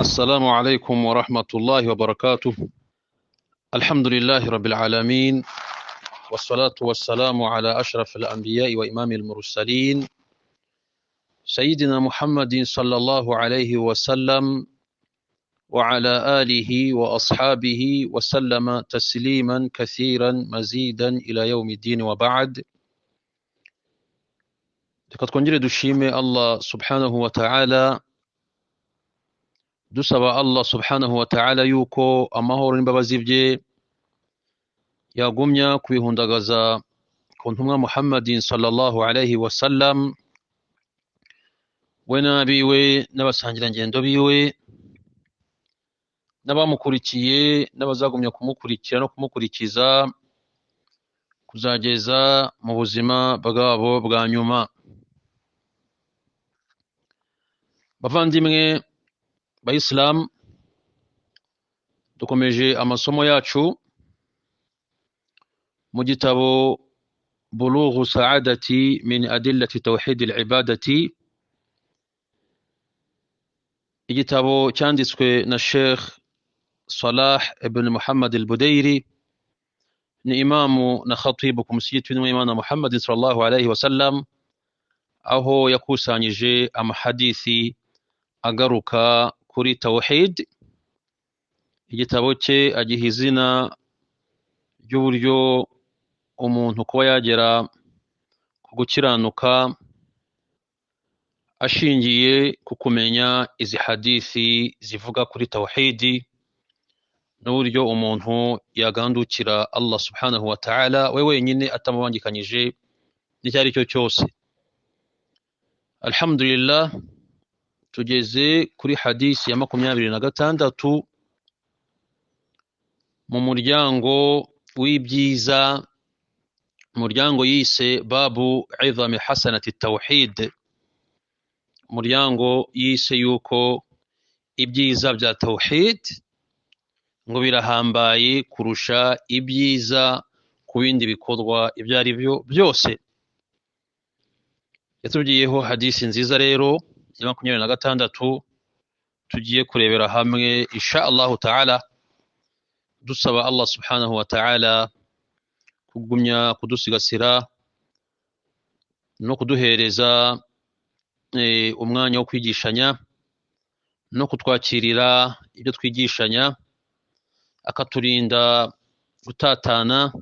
السلام عليكم ورحمة الله وبركاته. الحمد لله رب العالمين، والصلاة والسلام على أشرف الأنبياء وإمام المرسلين، سيدنا محمد صلى الله عليه وسلم، وعلى آله وأصحابه وسلم تسليما كثيرا مزيدا إلى يوم الدين، وبعد. Reka twongere dushime Allah subhanahu wa ta'ala, dusaba Allah subhanahu wa ta'ala yuko amahoro n'imbabazi bye yagumya kubihundagaza ku ntumwa Muhammadin sallallahu alayhi wa sallam, we n'abiwe n'abasangirangendo biwe n'abamukurikiye n'abazagumya kumukurikira no kumukurikiza kuzageza mu buzima bwabo bwa nyuma. Bavandimwe bayisilamu, dukomeje amasomo yacu mu gitabo Bulughu Saadati min Adillati Tawhid al-Ibadati, igitabo cyanditswe na Sheikh Salah ibn Muhammad al-Budairi, ni imamu na khatibu ku musigiti w'Imana Muhammad sallallahu alayhi wa sallam, aho yakusanyije amahadithi agaruka kuri tawhid. Igitabo cye agiha izina ry'uburyo umuntu kuba yagera ku gukiranuka ashingiye ku kumenya izi hadithi zivuga kuri tawhidi, n'uburyo umuntu yagandukira Allah subhanahu wa ta'ala we wenyine atamubangikanyije n'icyo ari cyo cyose. Alhamdulillah, tugeze kuri hadisi ya 26 mu muryango w'ibyiza, umuryango yise babu idhami hasanati tawhid, umuryango yise yuko ibyiza bya tawhid ngo birahambaye kurusha ibyiza ku bindi bikorwa ibyo ari byo byose. Yatubwiyeho hadisi nziza rero ya 26 tugiye kurebera hamwe insha Allahu ta'ala, dusaba Allah subhanahu wa ta'ala kugumya kudusigasira no kuduhereza umwanya wo kwigishanya no kutwakirira ibyo twigishanya, akaturinda gutatana,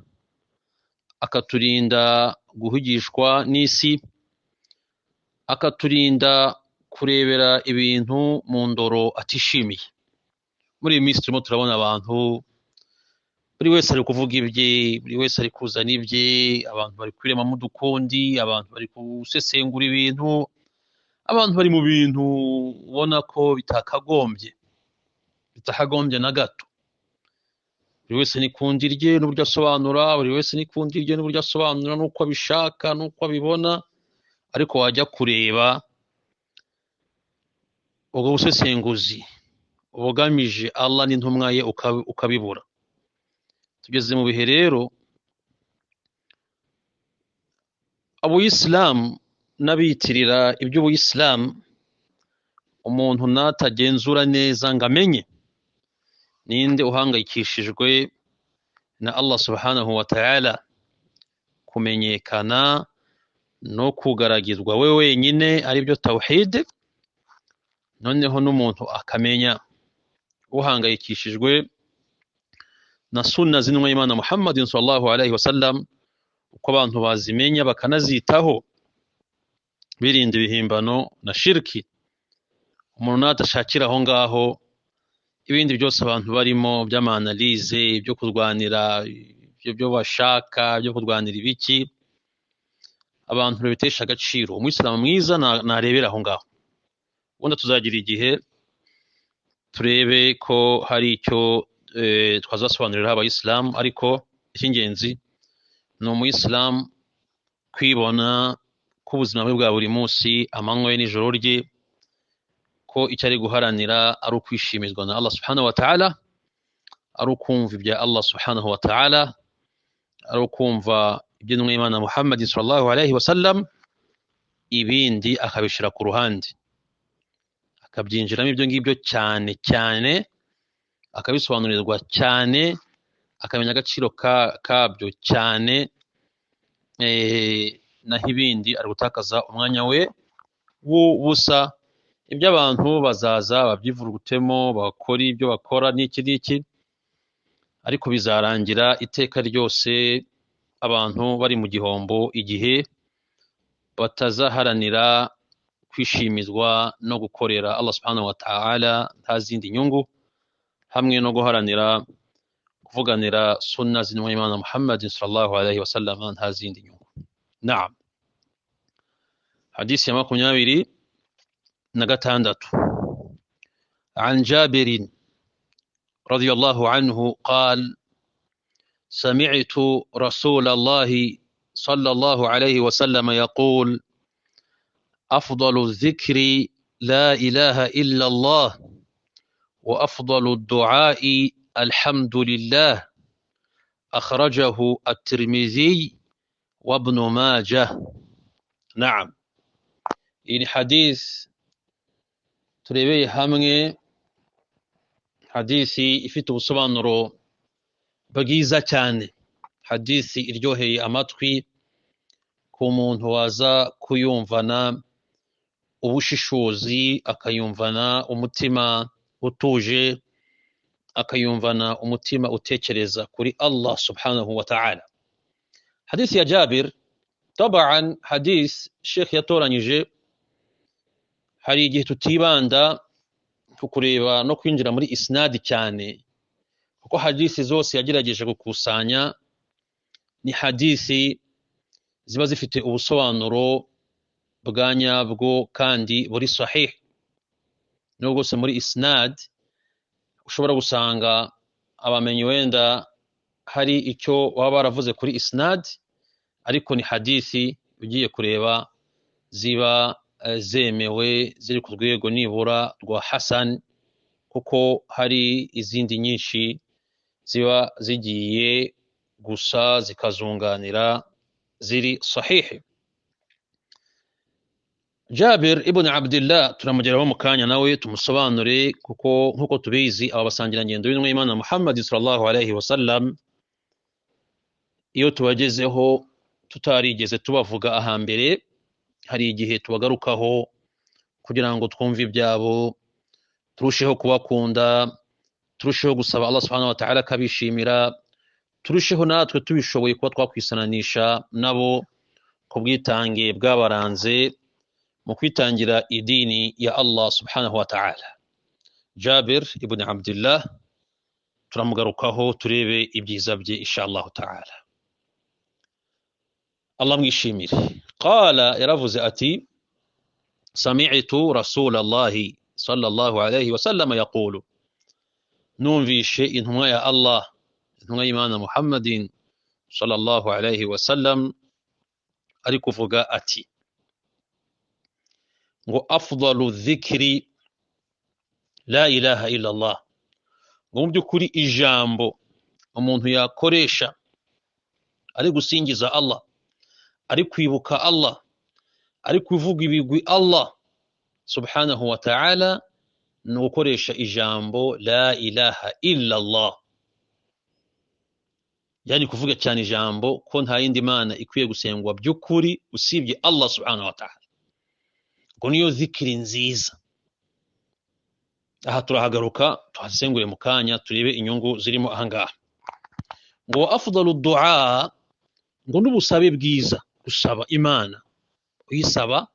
akaturinda guhugishwa n'isi, akaturinda kurebera ibintu mu ndoro atishimiye. Muri iyi minsi turimo turabona abantu, buri wese ari kuvuga ibye, buri wese ari kuzana ibye, abantu bari kwiremamo udukundi, abantu bari gusesengura ibintu, abantu bari mu bintu ubona ko bitakagombye na gato. Buri wese n'ikundi rye n'uburyo asobanura, buri wese n'ikundi rye n'uburyo asobanura, n'uko abishaka n'uko abibona, ariko wajya kureba ubwo busesenguzi ubugamije Allah n'intumwa ye ukabibura. Tugeze mu bihe rero abayisilamu n'abitirira iby'ubuyisilamu, umuntu natagenzura neza ngo amenye ninde uhangayikishijwe na Allah subhanahu wa ta'ala kumenyekana no kugaragizwa we wenyine aribyo tawhid, noneho n'umuntu akamenya uhangayikishijwe na sunna z'intumwa y'Imana Muhammad sallallahu alayhi wasallam, uko abantu bazimenya bakanazitaho birinda ibihimbano na shirki. Umuntu natashakira aho ngaho, ibindi byose abantu barimo by'amanalize, ibyo kurwanira ibyo bashaka, ibyo kurwanira ibiki, abantu babitesha agaciro. Umuyisilamu mwiza narebera aho ngaho. Ubundi tuzagira igihe turebe ko hari icyo twazasobanurira abayisilamu, ariko icy'ingenzi ni umuyisilamu kwibona ko ubuzima bwe bwa buri munsi, amanywa ye n'ijoro rye, ko icyo ari guharanira ari ukwishimirwa na Allah subhanahu wa ta'ala, ari ukumva ibya Allah subhanahu wa ta'ala, ari ukumva iby'intumwa y'Imana Muhammad sallallahu alayhi wasallam, ibindi akabishira ku ruhande, Akabyinjiramo ibyo ngibyo cyane cyane, akabisobanurirwa cyane, akamenya agaciro kabyo cyane, naho ibindi ari gutakaza umwanya we w'ubusa. Ibyo abantu bazaza babyivurugutemo, bakora ibyo bakora n'iki n'iki, ariko bizarangira iteka ryose abantu bari mu gihombo igihe batazaharanira kwishimizwa no gukorera Allah subhanahu wa ta'ala nta zindi nyungu, hamwe no guharanira kuvuganira sunna z'intumwa y'Imana Muhammad sallallahu alayhi wa sallam nta zindi nyungu. Naam, hadisi ya 26. An Jabir radiyallahu anhu قال سمعت رسول الله صلى الله عليه وسلم يقول أفضل الذكر لا إله إلا الله وأفضل الدعاء الحمد لله أخرجه الترمذي وابن ماجه. نعم، ini hadith turebeye hamwe, hadisi ifite ubusobanuro bwiza cyane, hadisi iryoheye amatwi ku muntu waza kuyumvana ubushishozi, akayumvana umutima utuje, akayumvana umutima utekereza kuri Allah subhanahu wa ta'ala. Hadisi ya Jabir, taban hadis Sheikh yatoranyije, hari igihe tutibanda ku kureba no kwinjira muri isnadi cyane, kuko hadisi zose yagerageje gukusanya ni hadisi ziba zifite ubusobanuro bwa nyabwo kandi buri sahih. Nubwo se muri isnad ushobora gusanga abamenyi wenda hari icyo baba baravuze kuri isnad, ariko ni hadisi ugiye kureba ziba zemewe, ziri ku rwego nibura rwa hasan, kuko hari izindi nyinshi ziba zigiye gusa zikazunganira ziri sahihi. Jabir ibn Abdullah turamugeraho mu kanya nawe tumusobanure, kuko nkuko tubizi aba basangirangendo b'intumwa y'Imana Muhammad sallallahu alayhi wasallam, iyo tubagezeho tutarigeze tubavuga ahambere, hari igihe tubagarukaho kugira ngo twumve ibyabo, turusheho kubakunda, turusheho gusaba Allah subhanahu wa ta'ala akabishimira, turusheho natwe tubishoboye kuba twakwisananisha nabo ku bwitange bwabaranze mu kwitangira idini ya Allah subhanahu wa ta'ala. Jabir ibn Abdullah turamugarukaho turebe ibyiza bye insha Allah ta'ala. Allah mwishimire. Qala, yaravuze ati sami'tu Rasulallahi sallallahu alayhi wa sallam yaqulu, numvishe intumwa ya Allah, intumwa y'Imana Muhammadin sallallahu alayhi wa sallam ari kuvuga ati ngo afdalu dhikri la ilaha illa Allah, ngo mu by'ukuri ijambo umuntu yakoresha ari gusingiza Allah, ari kwibuka Allah, ari kuvuga ibigwi Allah subhanahu wa ta'ala, ni ugukoresha ijambo la ilaha illa Allah, yani kuvuga cyane ijambo ko nta yindi mana ikwiye gusengwa by'ukuri usibye Allah subhanahu wa ta'ala. Ngo niyo zikiri nziza. Aha turahagaruka tuhasengure mu kanya turebe inyungu zirimo ahangaha. Ngo afdalu du'a, ngo n'ubusabe bwiza, gusaba Imana uyisaba,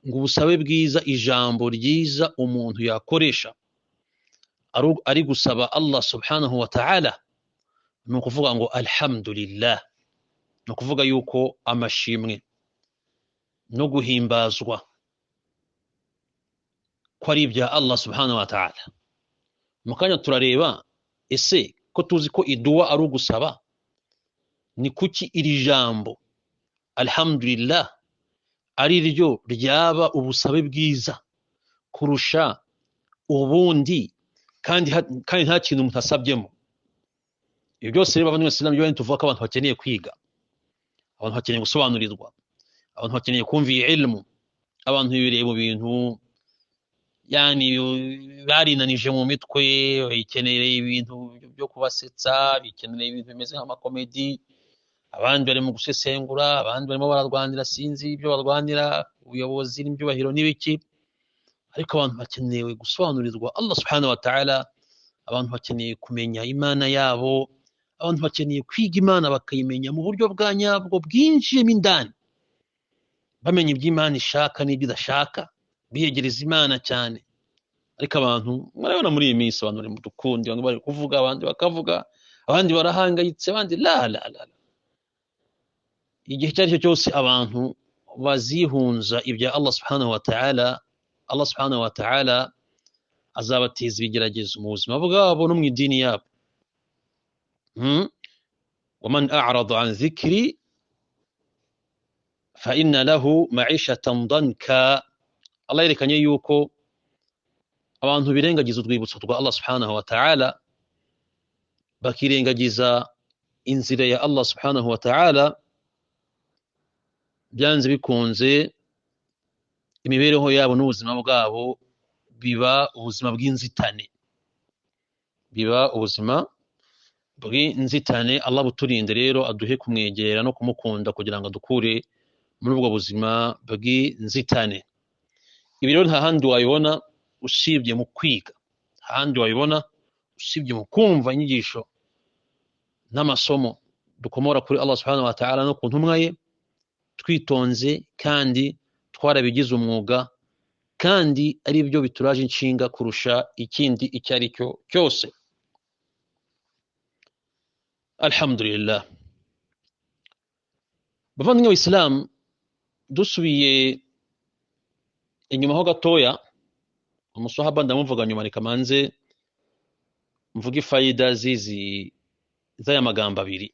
ngo ubusabe bwiza, ijambo ryiza umuntu yakoresha ari gusaba Allah subhanahu wa ta'ala, ni ukuvuga ngo alhamdulillah, ni ukuvuga yuko amashimwe no guhimbazwa ko ari ibya Allah subhanahu wa ta'ala. Mu kanya turareba ese ko tuzi ko iduwa ari ugusaba, ni kuki iri jambo alhamdulillah ari ryo ryaba ubusabe bwiza kurusha ubundi, kandi nta kintu umuntu asabyemo? Ibyo byose rero bavandimwe Isilamu, byo tuvuga ko abantu bakeneye kwiga, abantu bakeneye gusobanurirwa, abantu bakeneye kumva iyi ilmu, abantu bibereye mu bintu Yani barinanije mu mitwe, bikeneye ibintu byo kubasetsa, bikeneye ibintu bimeze nk'amakomedi, abandi bari mu gusesengura, abandi barimo bararwanira sinzi ibyo barwanira, ubuyobozi n'ibyubahiro n'ibiki. Ariko abantu bakeneye gusobanurirwa Allah subhanahu wa ta'ala, abantu bakeneye kumenya Imana yabo, abantu bakeneye kwiga Imana bakayimenya mu buryo bwa nyabwo bwinjiyemo indani, bamenya ibyo Imana ishaka n'ibyo idashaka, biyegereza Imana cyane. Ariko abantu murabona muri iyi minsi abantu bari mu dukundi, bamwe bari kuvuga, abandi bakavuga, abandi barahangayitse, abandi la la la. Igihe icyo ari cyo cyose abantu bazihunza ibya Allah subhanahu wa ta'ala, Allah subhanahu wa ta'ala azabateza ibigeragezo mu buzima bwabo no mu idini yabo. Waman a'rada an dhikri fa inna lahu ma'ishatan danka. Allah yerekanye yuko abantu birengagiza urwibutso rwa Allah subhanahu wa ta'ala, bakirengagiza inzira ya Allah subhanahu wa ta'ala, byanze bikunze imibereho yabo n'ubuzima bwabo biba ubuzima bw'inzitane, biba ubuzima bw'inzitane. Allah buturinde rero, aduhe kumwegera no kumukunda kugira ngo adukure muri ubwo buzima bw'inzitane. Ibi rero nta handi wabibona usibye mu kwiga, nta handi wabibona usibye mu kumva inyigisho n'amasomo dukomora kuri Allah subhanahu wa ta'ala no ku ntumwa ye, twitonze kandi twarabigize umwuga, kandi ari byo bituraje inshinga kurusha ikindi icyo ari cyo cyose. Alhamdulillah. Bavandimwe b'Islam, dusubiye inyuma ho gatoya, umusahaba ndamuvuga nyuma, reka manze mvuge ifayida zizi z'aya magambo abiri.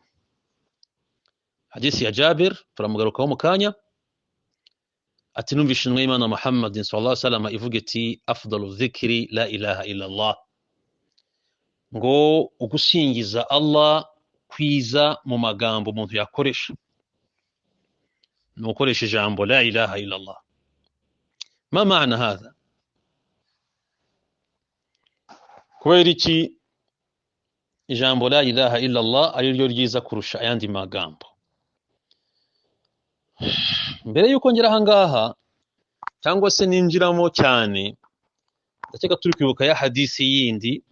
Hadisi ya Jabir turamugarukaho mu kanya, ati numvise intumwa y'Imana Muhammad sallallahu alaihi wasallam ivuga iti afdalu dhikri la ilaha illa Allah, ngo ugusingiza Allah kwiza mu magambo umuntu yakoresha ni ukoresha ijambo la ilaha illa Allah. Ma maana hadha? Kubera iki ijambo la ilaha illa Allah ari ryo ryiza kurusha ayandi magambo? Mbere yuko ngera aha ngaha cyangwa se ninjiramo cyane, ndakeka turi kwibuka ya hadisi yindi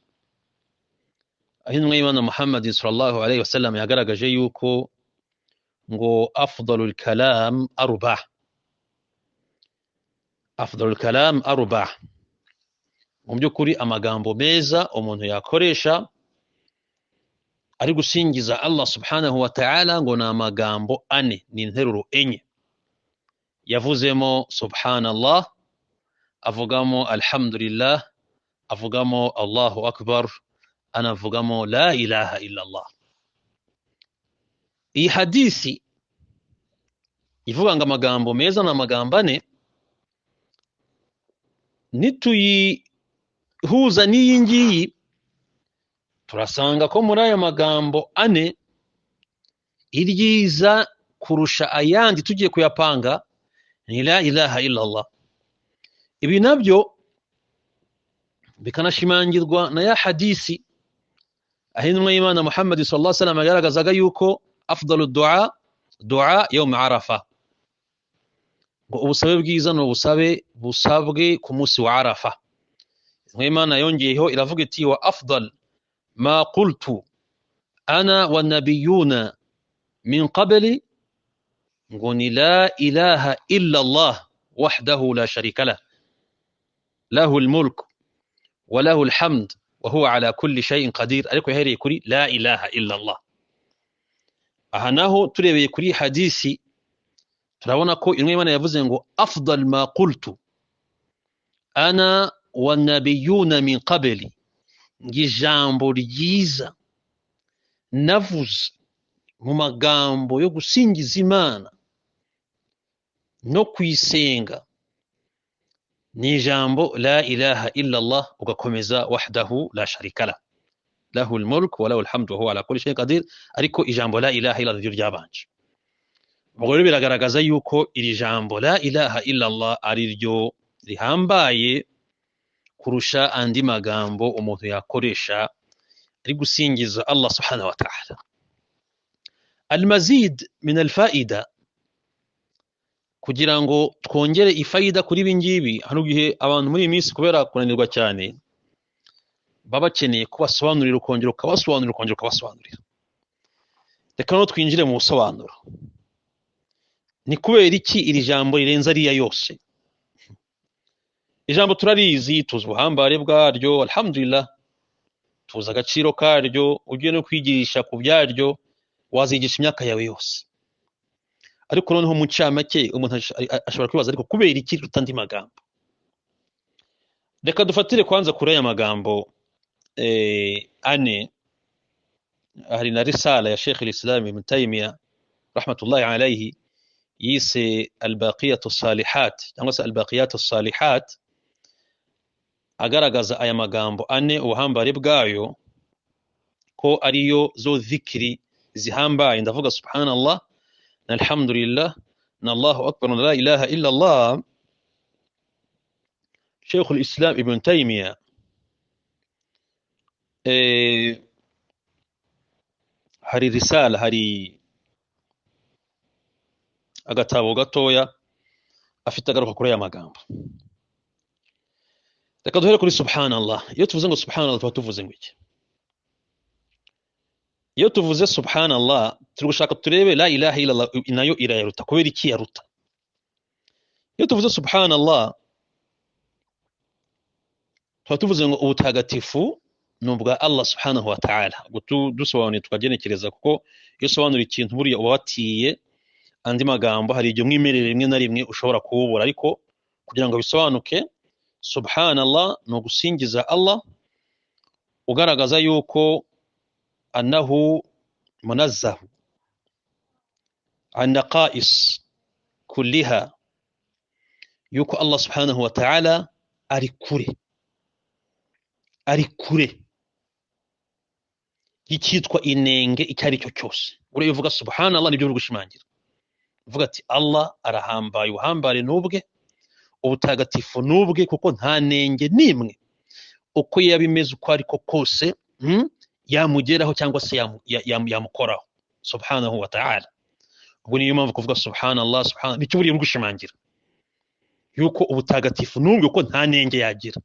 aho intumwa y'Imana Muhammad sallallahu alaihi wasallam yagaragaje yuko ngo afdalul kalam arba, afdalul kalam arba, mu by'ukuri amagambo meza umuntu yakoresha ari gusingiza Allah subhanahu wa ta'ala ngo ni amagambo ane, ni interuro enye. Yavuzemo subhanallah, avugamo alhamdulillah, avugamo Allahu akbar, anavugamo la ilaha illa Allah. Iyi hadisi ivuga ngo amagambo meza ni amagambo ane, nituyihuza n'iyi ngiyi turasanga ko muri aya magambo ane iryiza kurusha ayandi tugiye kuyapanga ni la ilaha illa Allah. Ibi nabyo bikanashimangirwa na ya hadisi aho intumwa y'Imana Muhammad sallallahu alaihi wasallam yagaragazaga yuko afdalu du'a du'a yawm Arafa, ngo ubusabe bwiza ni ubusabe busabwe ku munsi wa Arafa. Intumwa y'Imana yongeyeho iravuga iti wa afdal ma qultu ana wa nabiyuna min qabli, ngo ni la ilaha illa Allah wahdahu la sharika lah lahu al-mulk wa lahu al-hamd wa huwa ala kulli shay'in qadir. Ariko yahereye kuri la ilaha illa Allah. Aha naho turebeye kuri hadisi turabona ko intumwa y'Imana yavuze ngo afdal ma qultu ana wa nabiyuna min qabli, ijambo ryiza navuze mu magambo yo gusingiza Imana no kuyisenga ni ijambo la ilaha illa Allah, ugakomeza wahdahu la sharika lah lahu al-mulk wa lahu al-hamdu wa huwa ala kulli shay'in qadir. Ariko ijambo la ilaha illa Allah ryo ryabanje. Ubwo rero biragaragaza yuko iri jambo la ilaha illa Allah ari ryo rihambaye kurusha andi magambo umuntu yakoresha ari gusingiza Allah subhanahu wa ta'ala. Almazid min alfaida, kugira ngo twongere ifaida kuri ibi ngibi, hano gihe abantu muri iyi minsi kubera kunanirwa cyane baba bakeneye kubasobanurira, ukongera ukabasobanurira, ukongera ukabasobanurira. Reka noneho twinjire mu busobanuro. Ni kubera iki iri jambo rirenze ariya yose? Ijambo turarizi, tuzi ubuhambare bwaryo, alhamdulillah, tuzi agaciro karyo. Ugiye no kwigisha ku byaryo wazigisha imyaka yawe yose. Ariko noneho mu ncamake umuntu ashobora kwibaza, ariko kubera iki riruta andi magambo? Reka dufatire kwanza kuri aya magambo ane. Hari na risala ya Sheikh al-Islam Ibn Taymiyyah rahmatullahi alayhi yise al-baqiyatu salihat cyangwa se al-baqiyatu salihat, agaragaza aya magambo ane ubuhambare bwayo, ko ariyo zo dhikri zihambaye. Ndavuga subhanallah na alhamdulillah na Allahu akbar na la ilaha illa Allah. Sheikh al-Islam Ibn Taymiyyah hari risala, hari agatabo gatoya afite agaruka kuri aya magambo. Reka duhere kuri subhanallah. Iyo tuvuze ngo subhanallah tuba tuvuze ngo iki? Iyo tuvuze subhanallah turi gushaka turebe la ilaha illallah nayo irayaruta. Kubera iki yaruta? Iyo tuvuze subhanallah tuba tuvuze ngo ubutagatifu ni ubwa Allah subhanahu wa ta'ala. Ubwo dusobanuye tukagenekereza, kuko iyo usobanura ikintu buriya uba watiye andi magambo, hari igihe umwimerere rimwe na rimwe ushobora kuwubura, ariko kugira ngo bisobanuke, subhanallah ni ugusingiza Allah ugaragaza yuko annahu munazzahu an naqais kulliha, yuko Allah subhanahu wa ta'ala ari kure, ari kure y'icyitwa inenge icyo ari cyo cyose. Buriya uvuga subhanallah nibyo uri gushimangira, uvuga ati Allah arahambaye, ubuhambare n'ubwe, ubutagatifu n'ubwe, kuko nta nenge n'imwe uko yaba imeze uko ariko kose yamugeraho cyangwa se yamukoraho subhanahu wa ta'ala. Ubwo niyo mpamvu kuvuga subhanallah, subhanallah nicyo buriya uri gushimangira, yuko ubutagatifu n'ubwe, kuko nta nenge yagira.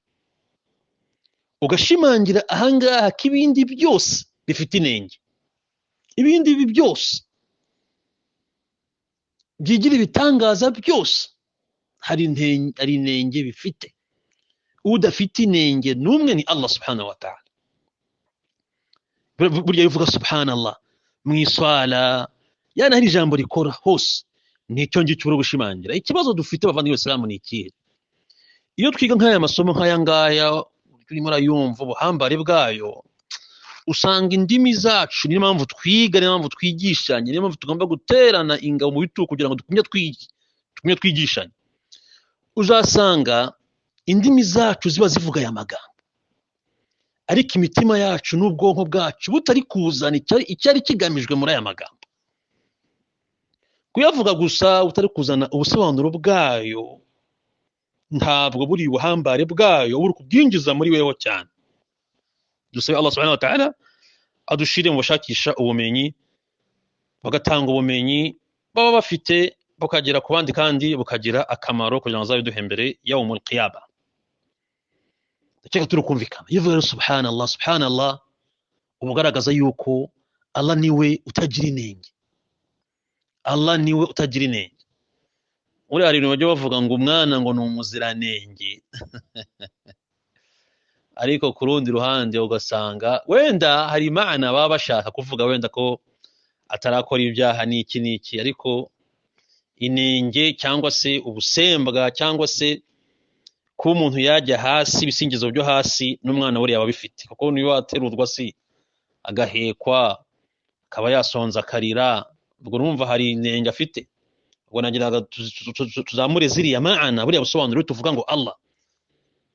Ugashimangira ahangaha ko ibindi byose bifite inenge, ibindi ibi byose byigira ibitangaza byose hari inenge bifite. Udafite inenge n'umwe ni Allah subhanahu wa ta'ala. Burya bivuga subhanallah mu iswala, yana hari ijambo rikora hose, nicyo ngicyo uri gushimangira. Ikibazo dufite bavandimwe b'Isilamu ni ikihe? Iyo twiga nk'aya masomo nk'aya ngaya, urimo urayumva ubuhambare bwayo, usanga indimi zacu, niyo mpamvu twiga, niyo mpamvu twigishanya, niyo mpamvu tugomba guterana ingabo mu bitugu kugira ngo tugumye twigishanye. Uzasanga indimi zacu ziba zivuga aya magambo, ariko imitima yacu n'ubwonko bwacu butari kuzana icyari kigamijwe muri aya magambo. Kuyavuga gusa utari kuzana ubusobanuro bwayo, ntabwo buri ubuhambare bwayo buri kubwinjiza muri weho cyane. Dusabe Allah subhanahu wa ta'ala adushire mu bashakisha ubumenyi, bagatanga ubumenyi baba bafite bukagera ku bandi kandi bukagira akamaro kugira ngo azabiduhe mbere yaumul qiyama. Ndakeka turi kumvikana. Iyo uvuga subhanallah, subhanallah, uba ugaragaza yuko Allah niwe utagira inenge. Allah niwe utagira inenge. Muri hari ibintu bajya bavuga ngo umwana ngo ni umuziranenge, ariko ku rundi ruhande ugasanga wenda hari imana baba bashaka kuvuga wenda ko atarakora ibyaha n'iki n'iki, ariko inenge cyangwa se ubusembwa cyangwa se kuba umuntu yajya hasi, ibisingizo byo hasi n'umwana buriya aba abifite, kuko niyo waterurwa si agahekwa akaba yasonza akarira, ubwo urumva hari inenge afite. Ubwo nagiraga tuzamure ziriya maana, buriya busobanuro tuvuga ngo Allah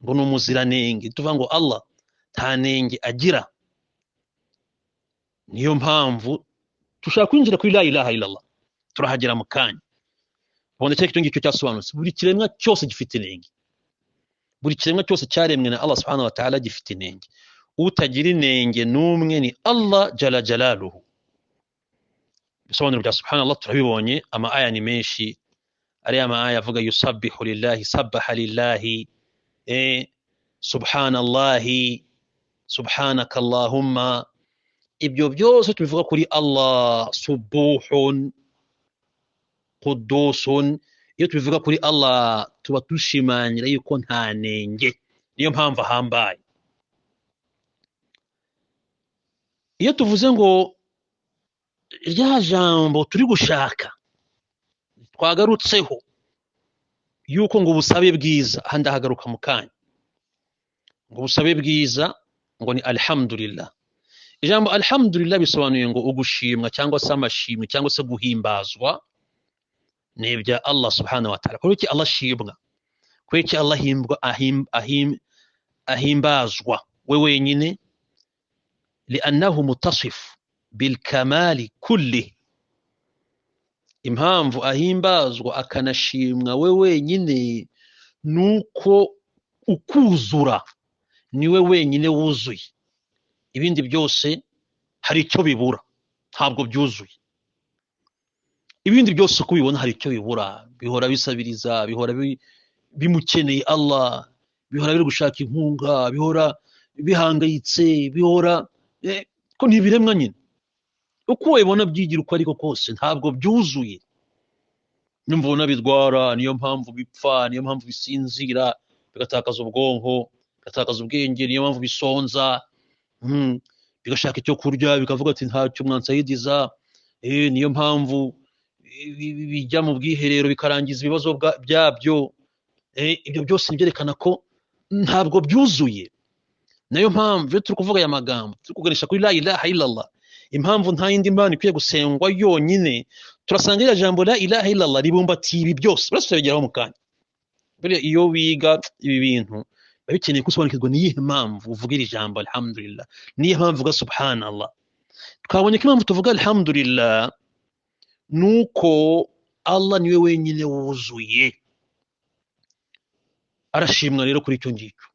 ngo ni umuziranenge, tuvuga ngo Allah nta nenge agira. Niyo mpamvu dushaka kwinjira kuri la ilaha illallah, turahagera mu kanya. Ubwo ndakeka icyo ngicyo cyasobanutse. Buri kiremwa cyose gifite inenge, Buri kiremwa cyose cyaremwe na Allah subhanahu wa ta'ala gifite inenge. Utagira inenge n'umwe ni Allah jala jalaluhu. Ibisobanuro bya subhanallah turabibonye, ama aya ni menshi. Ariya ma aya avuga yusabbihu lillahi, sabbaha lillahi, subhanallahi, subhanaka allahumma. Ibyo byose tubivuga kuri Allah, subuhun, qudusun. Iyo tubivuga kuri Allah tuba dushimangira yuko nta nenge, niyo mpamvu ahambaye. Iyo tuvuze ngo rya jambo turi gushaka twagarutseho yuko ngo ubusabe bwiza, aha ndahagaruka mu kanya, ngo ubusabe bwiza ngo ni alhamdulillah. Ijambo alhamdulillah bisobanuye ngo ugushimwa cyangwa se amashimwe cyangwa se guhimbazwa ni ibya Allah subhanahu wa ta'ala. Kubera iki Allah ashimwa? Kubera iki Allah ahimbazwa we wenyine? Li'annahu mutasif bilkamali kulli. Impamvu ahimbazwa akanashimwa we wenyine nuko ukuzura niwe wenyine wuzuye, ibindi byose hari icyo bibura, ntabwo byuzuye. Ibindi byose uko ubibona hari icyo bibura, bihora bisabiriza, bihora bimukeneye Allah, bihora biri gushaka inkunga, bihora bihangayitse, bihora ko ni ibiremwa nyine. Uko ubibona byigira uko ariko kose ntabwo byuzuye. Nimba ubona birwara, niyo mpamvu bipfa, niyo mpamvu bisinzira, bigatakaza ubwonko, bigatakaza ubwenge, niyo mpamvu bisonza, bigashaka icyo kurya, bikavuga ati ntacyo mwansayidiza, niyo mpamvu bijya mu bwiherero bikarangiza ibibazo byabyo. Ibyo byose byerekana ko ntabwo byuzuye. Nayo mpamvu iyo turi kuvuga aya magambo turi kuganisha kuri la ilaha illallah, impamvu nta yindi mana ikwiye gusengwa yonyine, turasanga iriya jambo la ilaha illallah ribumbatiye ibi byose. Buretse turabigeraho mu kanya. Buriya iyo wiga ibi bintu biba bikeneye gusobanukirwa niyihe mpamvu uvuga iri jambo alhamdulillah, niyihe mpamvu uvuga subhanallah. Twabonye ko impamvu tuvuga alhamdulillah nuko Allah niwe wenyine wuzuye, arashimwa rero kuri icyo ngicyo.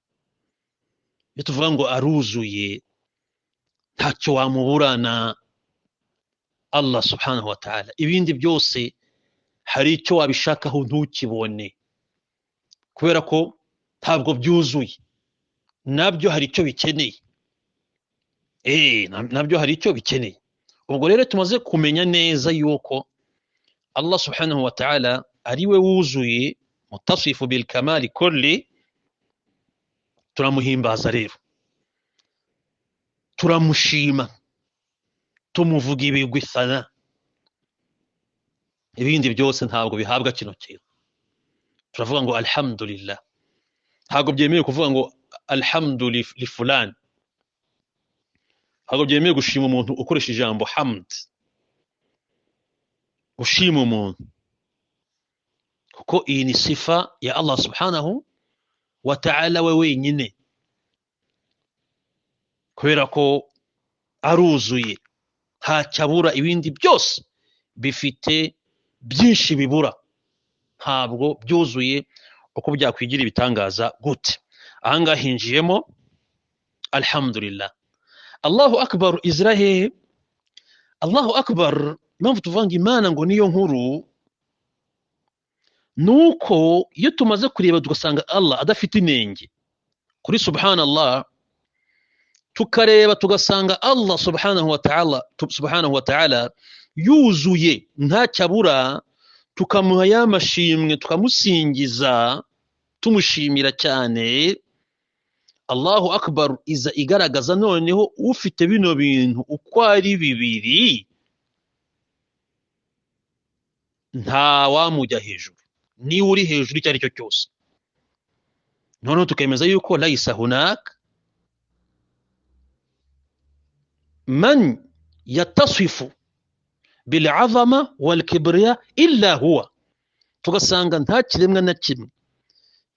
Iyo tuvuga ngo aruzuye ntacyo wamuburana Allah subhanahu wa ta'ala. Ibindi byose hari icyo wabishakaho ntukibone, kubera ko ntabwo byuzuye, nabyo hari icyo bikeneye. Nabyo hari icyo bikeneye. Ubwo rero tumaze kumenya neza yuko Allah subhanahu wa ta'ala ari we wuzuye, mutasifu bil kamali kulli, turamuhimbaza rero, turamushima, tumuvuga ibigwi sana. Ibindi byose ntabwo bihabwa kino kintu. Turavuga ngo alhamdulillah. Ntabwo byemewe kuvuga ngo alhamdu li fulani. Ntabwo byemewe gushima umuntu ukoresha ijambo hamd, gushima umuntu, kuko iyi ni sifa ya Allah subhanahu wa ta'ala we wenyine, kubera ko aruzuye ntacyabura. Ibindi byose bifite byinshi bibura, ntabwo byuzuye uko byakwigira ibitangaza gute. Ahangaha hinjiyemo alhamdulillah. Allahu akbar izira hehe? Allahu akbar, impamvu tuvuga Imana ngo niyo nkuru, nuko iyo tumaze kureba tugasanga Allah adafite inenge kuri subhanallah, tukareba tugasanga Allah subhanahu wa ta'ala yuzuye ntacyabura, tukamuha ya mashimwe, tukamusingiza, tumushimira cyane. Allahu akbar iza igaragaza noneho ufite bino bintu uko ari bibiri nta wamujya hejuru, niba uri hejuru icyo ari cyo cyose. Noneho tukemeza yuko laisa hunaka man yatasifu bil'azama wal kibriya illa huwa, tugasanga nta kiremwa na kimwe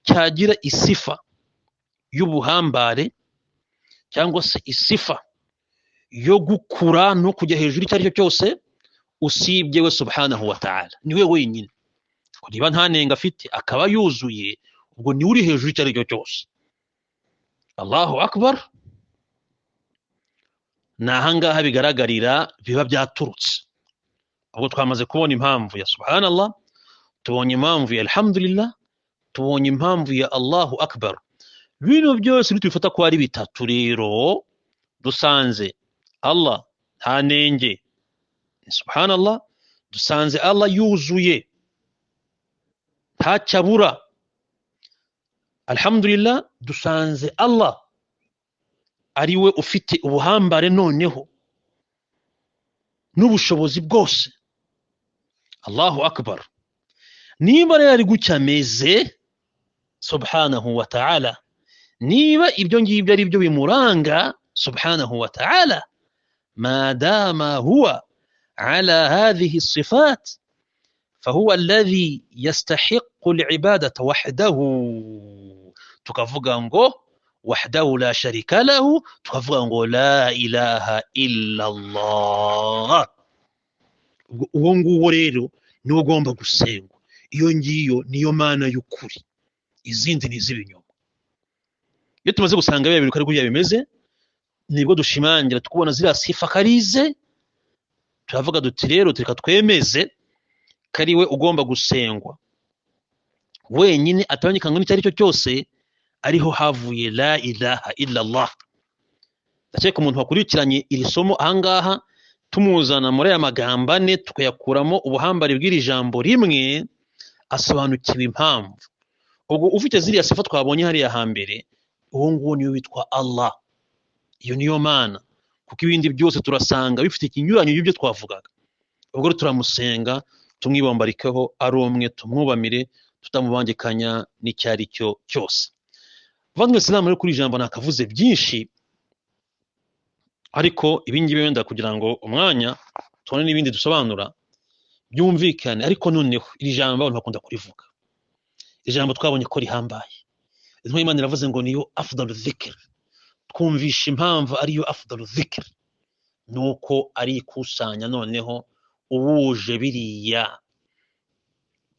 cyagira isifa y'ubuhambare cyangwa se isifa yo gukura no kujya hejuru icyo ari cyo cyose usibye we subhanahu wa ta'ala. Niwe wenyine, niba nta nenga afite akaba yuzuye, Ubwo ni uri hejuru icyo ari cyo cyose. Allahu akbar. Ni ahangaha bigaragarira biba byaturutse. Ubwo twamaze kubona impamvu ya subhanallah, tubonye impamvu ya alhamdulillah, tubonye impamvu ya Allahu akbar. Bino byose nitubifata ko ari bitatu rero, dusanze Allah nta nenge, subhanallah, dusanze Allah yuzuye ntacyabura, alhamdulillah, dusanze Allah ari we ufite ubuhambare noneho n'ubushobozi bwose, Allahu akbar. Niba rero ari gutya ameze subhanahu wa ta'ala, niba ibyo ngibyo ari byo bimuranga subhanahu wa ta'ala, madama huwa ala hadhihi sifat fahuwa alladhi yastahiqqu al-ibadata wahdahu, tukavuga ngo wahdahu la sharika lahu, tukavuga ngo la ilaha illa Allah. Uwo nguwo rero niwo ugomba gusengwa, iyo ngiyo niyo mana y'ukuri, izindi ni iz'ibinyoma. Iyo tumaze gusanga biriya bintu uko ari bimeze, nibwo dushimangira tukubona ziriya sifa karize, turavuga duti rero reka twemeze ko ari we ugomba gusengwa wenyine, ataboneka n'icyo ari cyo cyose, ariho havuye la ilaha illa Allah. Ndakeka umuntu wakurikiranye iri somo ahangaha tumuzana muri aya magambo ane tukayakuramo ubuhambare bw'iri jambo rimwe, asobanukiwe impamvu. Ubwo ufite ziriya sifa twabonye hariya hambere, uwo nguwo niwe witwa Allah, iyo niyo mana, kuko ibindi byose turasanga bifite ikinyuranyo y'ibyo twavugaga. Ubwo rero turamusenga tumwibombarikeho ari umwe, tumwubamire tutamubangikanya n'icyo ari cyo cyose. Bavandimwe Isilamu, rero kuri ijambo nakavuze byinshi, ariko ibingibi wenda kugira ngo umwanya tubone n'ibindi dusobanura byumvikane. Ariko noneho iri jambo abantu bakunda kurivuga, iri jambo twabonye ko rihambaye. Intumwa y'Imana iravuze ngo niyo afdalu dhikr. Twumvisha impamvu ariyo afdalu dhikr, nuko ari ikusanya noneho uwuje biriya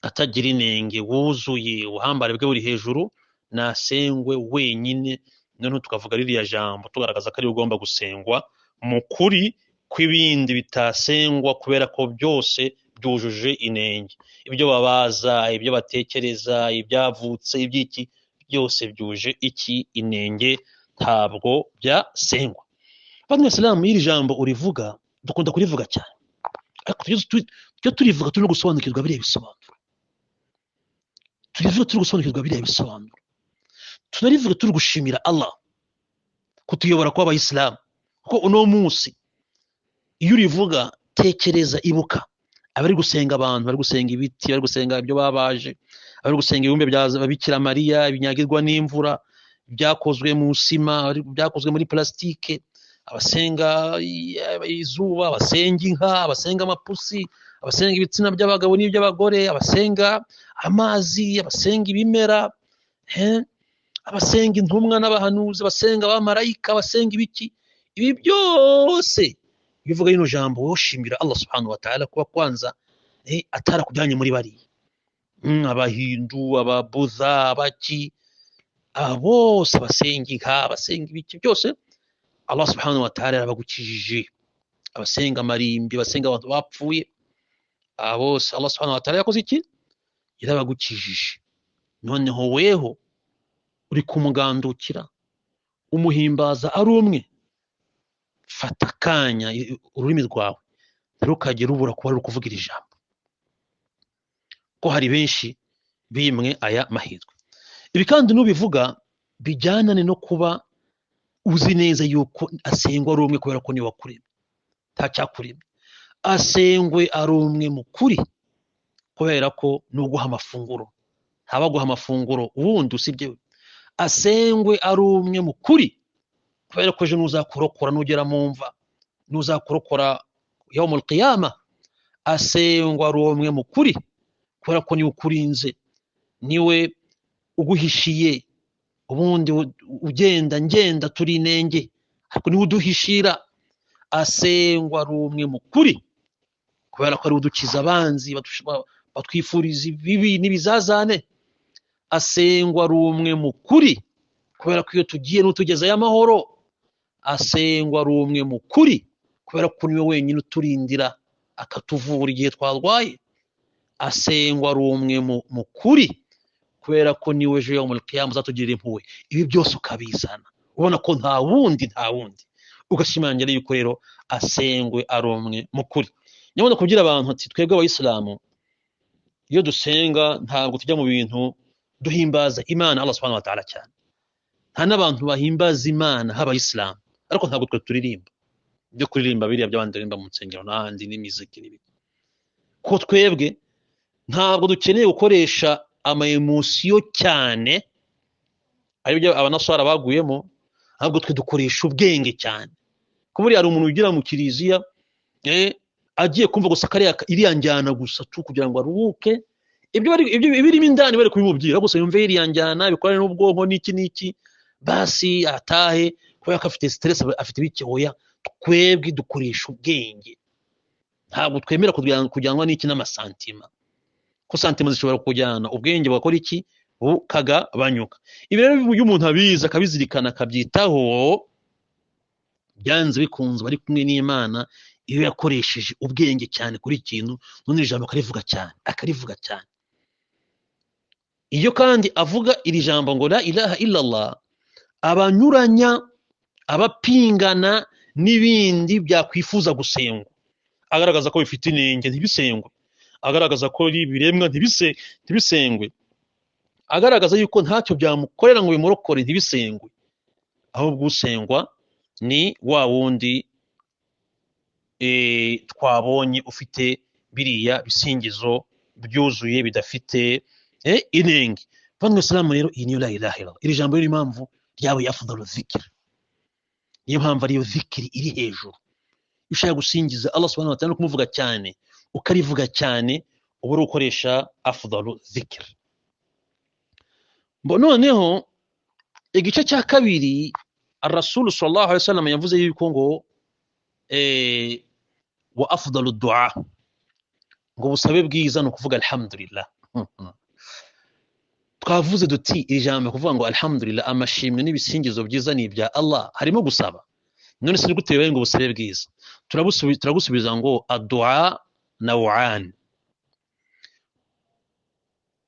atagira inenge, wuzuye ubuhambare bwe buri hejuru, nasengwe wenyine. Noneho tukavuga ririya jambo tugaragaza ko ari ugomba gusengwa mu kuri kw'ibindi bitasengwa, kubera ko byose byujuje inenge. Ibyo babaza, ibyo batekereza, ibyavutse, iby'iki byose byuje iki inenge, ntabwo byasengwa. Bavandimwe Isilamu, iri jambo urivuga dukunda kurivuga cyane, ariko tujye turivuga turi no gusobanukirwa biriya bisobanuro, turivuga turi gusobanukirwa biriya bisobanuro, tunarivuga turi gushimira Allah kutuyobora kw'abayisilamu. Kuko uno munsi iyo urivuga, tekereza, ibuka abari gusenga abantu, bari gusenga ibiti, bari gusenga ibyo babaje, abari gusenga ibibumbe bya Bikira Mariya binyagirwa n'imvura, byakozwe mu sima, byakozwe muri plastique, abasenga izuba, abasenga inka, abasenga amapusi, abasenga ibitsina by'abagabo n'iby'abagore, abasenga amazi, abasenga ibimera, abasenga intumwa n'abahanuzi, abasenga abamarayika, abasenga ibiki, ibi byose iyo uvuga rino jambo wowe ushimira Allah subhanahu wa ta'ala kuba kwanza atarakujyanye muri bariya abahindu, ababudha, abaki, aba bose, abasenga inka, abasenga ibiki byose, Allah subhanahu wa ta'ala yarabagukijije. Abasenga amarimbi, abasenga abantu bapfuye, aba bose Allah subhanahu wa ta'ala yakoze iki? Yarabagukijije. Noneho weho uri kumugandukira, umuhimbaza ari umwe. Fata akanya, ururimi rwawe ntirukajye rubura kuba ruri kuvuga iri jambo, ko hari benshi bimwe aya mahirwe. Ibi kandi nubivuga bijyanane no kuba uzi neza yuko asengwa ari umwe, kubera ko niwe wakuremye, nta cyakuremye. Asengwe ari umwe mu kuri, kubera ko nuguha amafunguro, ntabaguha amafunguro ubundi usibye we. Asengwe ari umwe mu kuri, kubera ko ejo nuzakurokora nugera mu mva, nuzakurokora yawmul qiyama. Asengwa ari umwe mu kuri, kubera ko niwe ukurinze, niwe uguhishiye. Ubundi ugenda ngenda turi inenge, ariko niwe uduhishira. Asengwa ari umwe mu kuri, kubera ko ari udukiza abanzi batwifuriza ibibi n'ibizazane. Asengwa ari umwe mu kuri, kubera ko iyo tugiye n'utugezayo amahoro. Asengwa ari umwe mu kuri, kubera ko niwe wenyine uturindira akatuvura igihe twarwaye. Asengwa ari umwe mu kuri, kubera ko niwe ejo yawmul qiyama uzatugirira impuhwe. Ibi byose ukabizana ubona ko nta wundi, nta wundi, ugashimangira yuko rero asengwe ari umwe mu kuri. Nyamara kubwira abantu ati twebwe abayisilamu iyo dusenga ntabwo tujya mu bintu duhimbaza Imana Allah subhanahu wa ta'ala cyane. Nta n'abantu bahimbaza Imana h'abayisilamu, ariko ntabwo twe turirimba ibyo kuririmba biriya by'abandi baririmba mu nsengero n'ahandi n'imiziki n'ibindi. Ko twebwe ntabwo dukeneye gukoresha ama emosiyo cyane, aribyo abanaswara baguyemo, ahubwo twe dukoresha ubwenge cyane. Ko buriya hari umuntu ugira mu kiliziya agiye kumva gusa kariya iriya njyana gusa tu kugira ngo aruhuke, ibyo ibirimo indani bari kubimubwira gusa yumve iriya njyana bikorane n'ubwonko n'iki n'iki, basi atahe kubera ko afite stress, afite ibiki. Oya, twebwe dukoresha ubwenge, ntabwo twemera kujyanwa n'iki n'amasantima, ko santima zishobora kujyana ubwenge bugakora iki, bukagabanyuka. Ibi rero iyo umuntu abizi akabizirikana akabyitaho, byanze bikunze bari kumwe n'Imana. Iyo yakoresheje ubwenge cyane kuri ikintu, none ijambo akarivuga cyane, akarivuga cyane. Iyo kandi avuga iri jambo ngo la ilaha illallah, abanyuranya, abapingana n'ibindi byakwifuza gusengwa, agaragaza ko bifite inenge ntibisengwe, agaragaza ko ibiremwa ntibisengwe, agaragaza yuko ntacyo byamukorera ngo bimurokore ntibisengwe, ahubwo usengwa ni wa wundi twabonye ufite biriya bisingizo byuzuye bidafite inenge. Bavandimwe Isilamu rero iyi niyo la ilaha illallah. Iri jambo rero impamvu ryabaye afdalu dhikr, niyo mpamvu ariyo dhikri iri hejuru. Iyo ushaka gusingiza Allah subhanahu wa ta'ala no kumuvuga cyane, ukarivuga cyane, uba uri gukoresha afdalu dhikr. Noneho igice cya kabiri, Ar-Rasul sallallahu alaihi wasallam yavuze yuko ngo wa afdalu du'a, ngo busabe bwiza ni ukuvuga alhamdulillah. Twavuze duti iri jambo kuvuga ngo alhamdulillah, amashimwe n'ibisingizo byiza ni ibya Allah, harimo gusaba. None se gute bibaye ngo busabe bwiza? Turagusubiza ngo addu'a naw'an,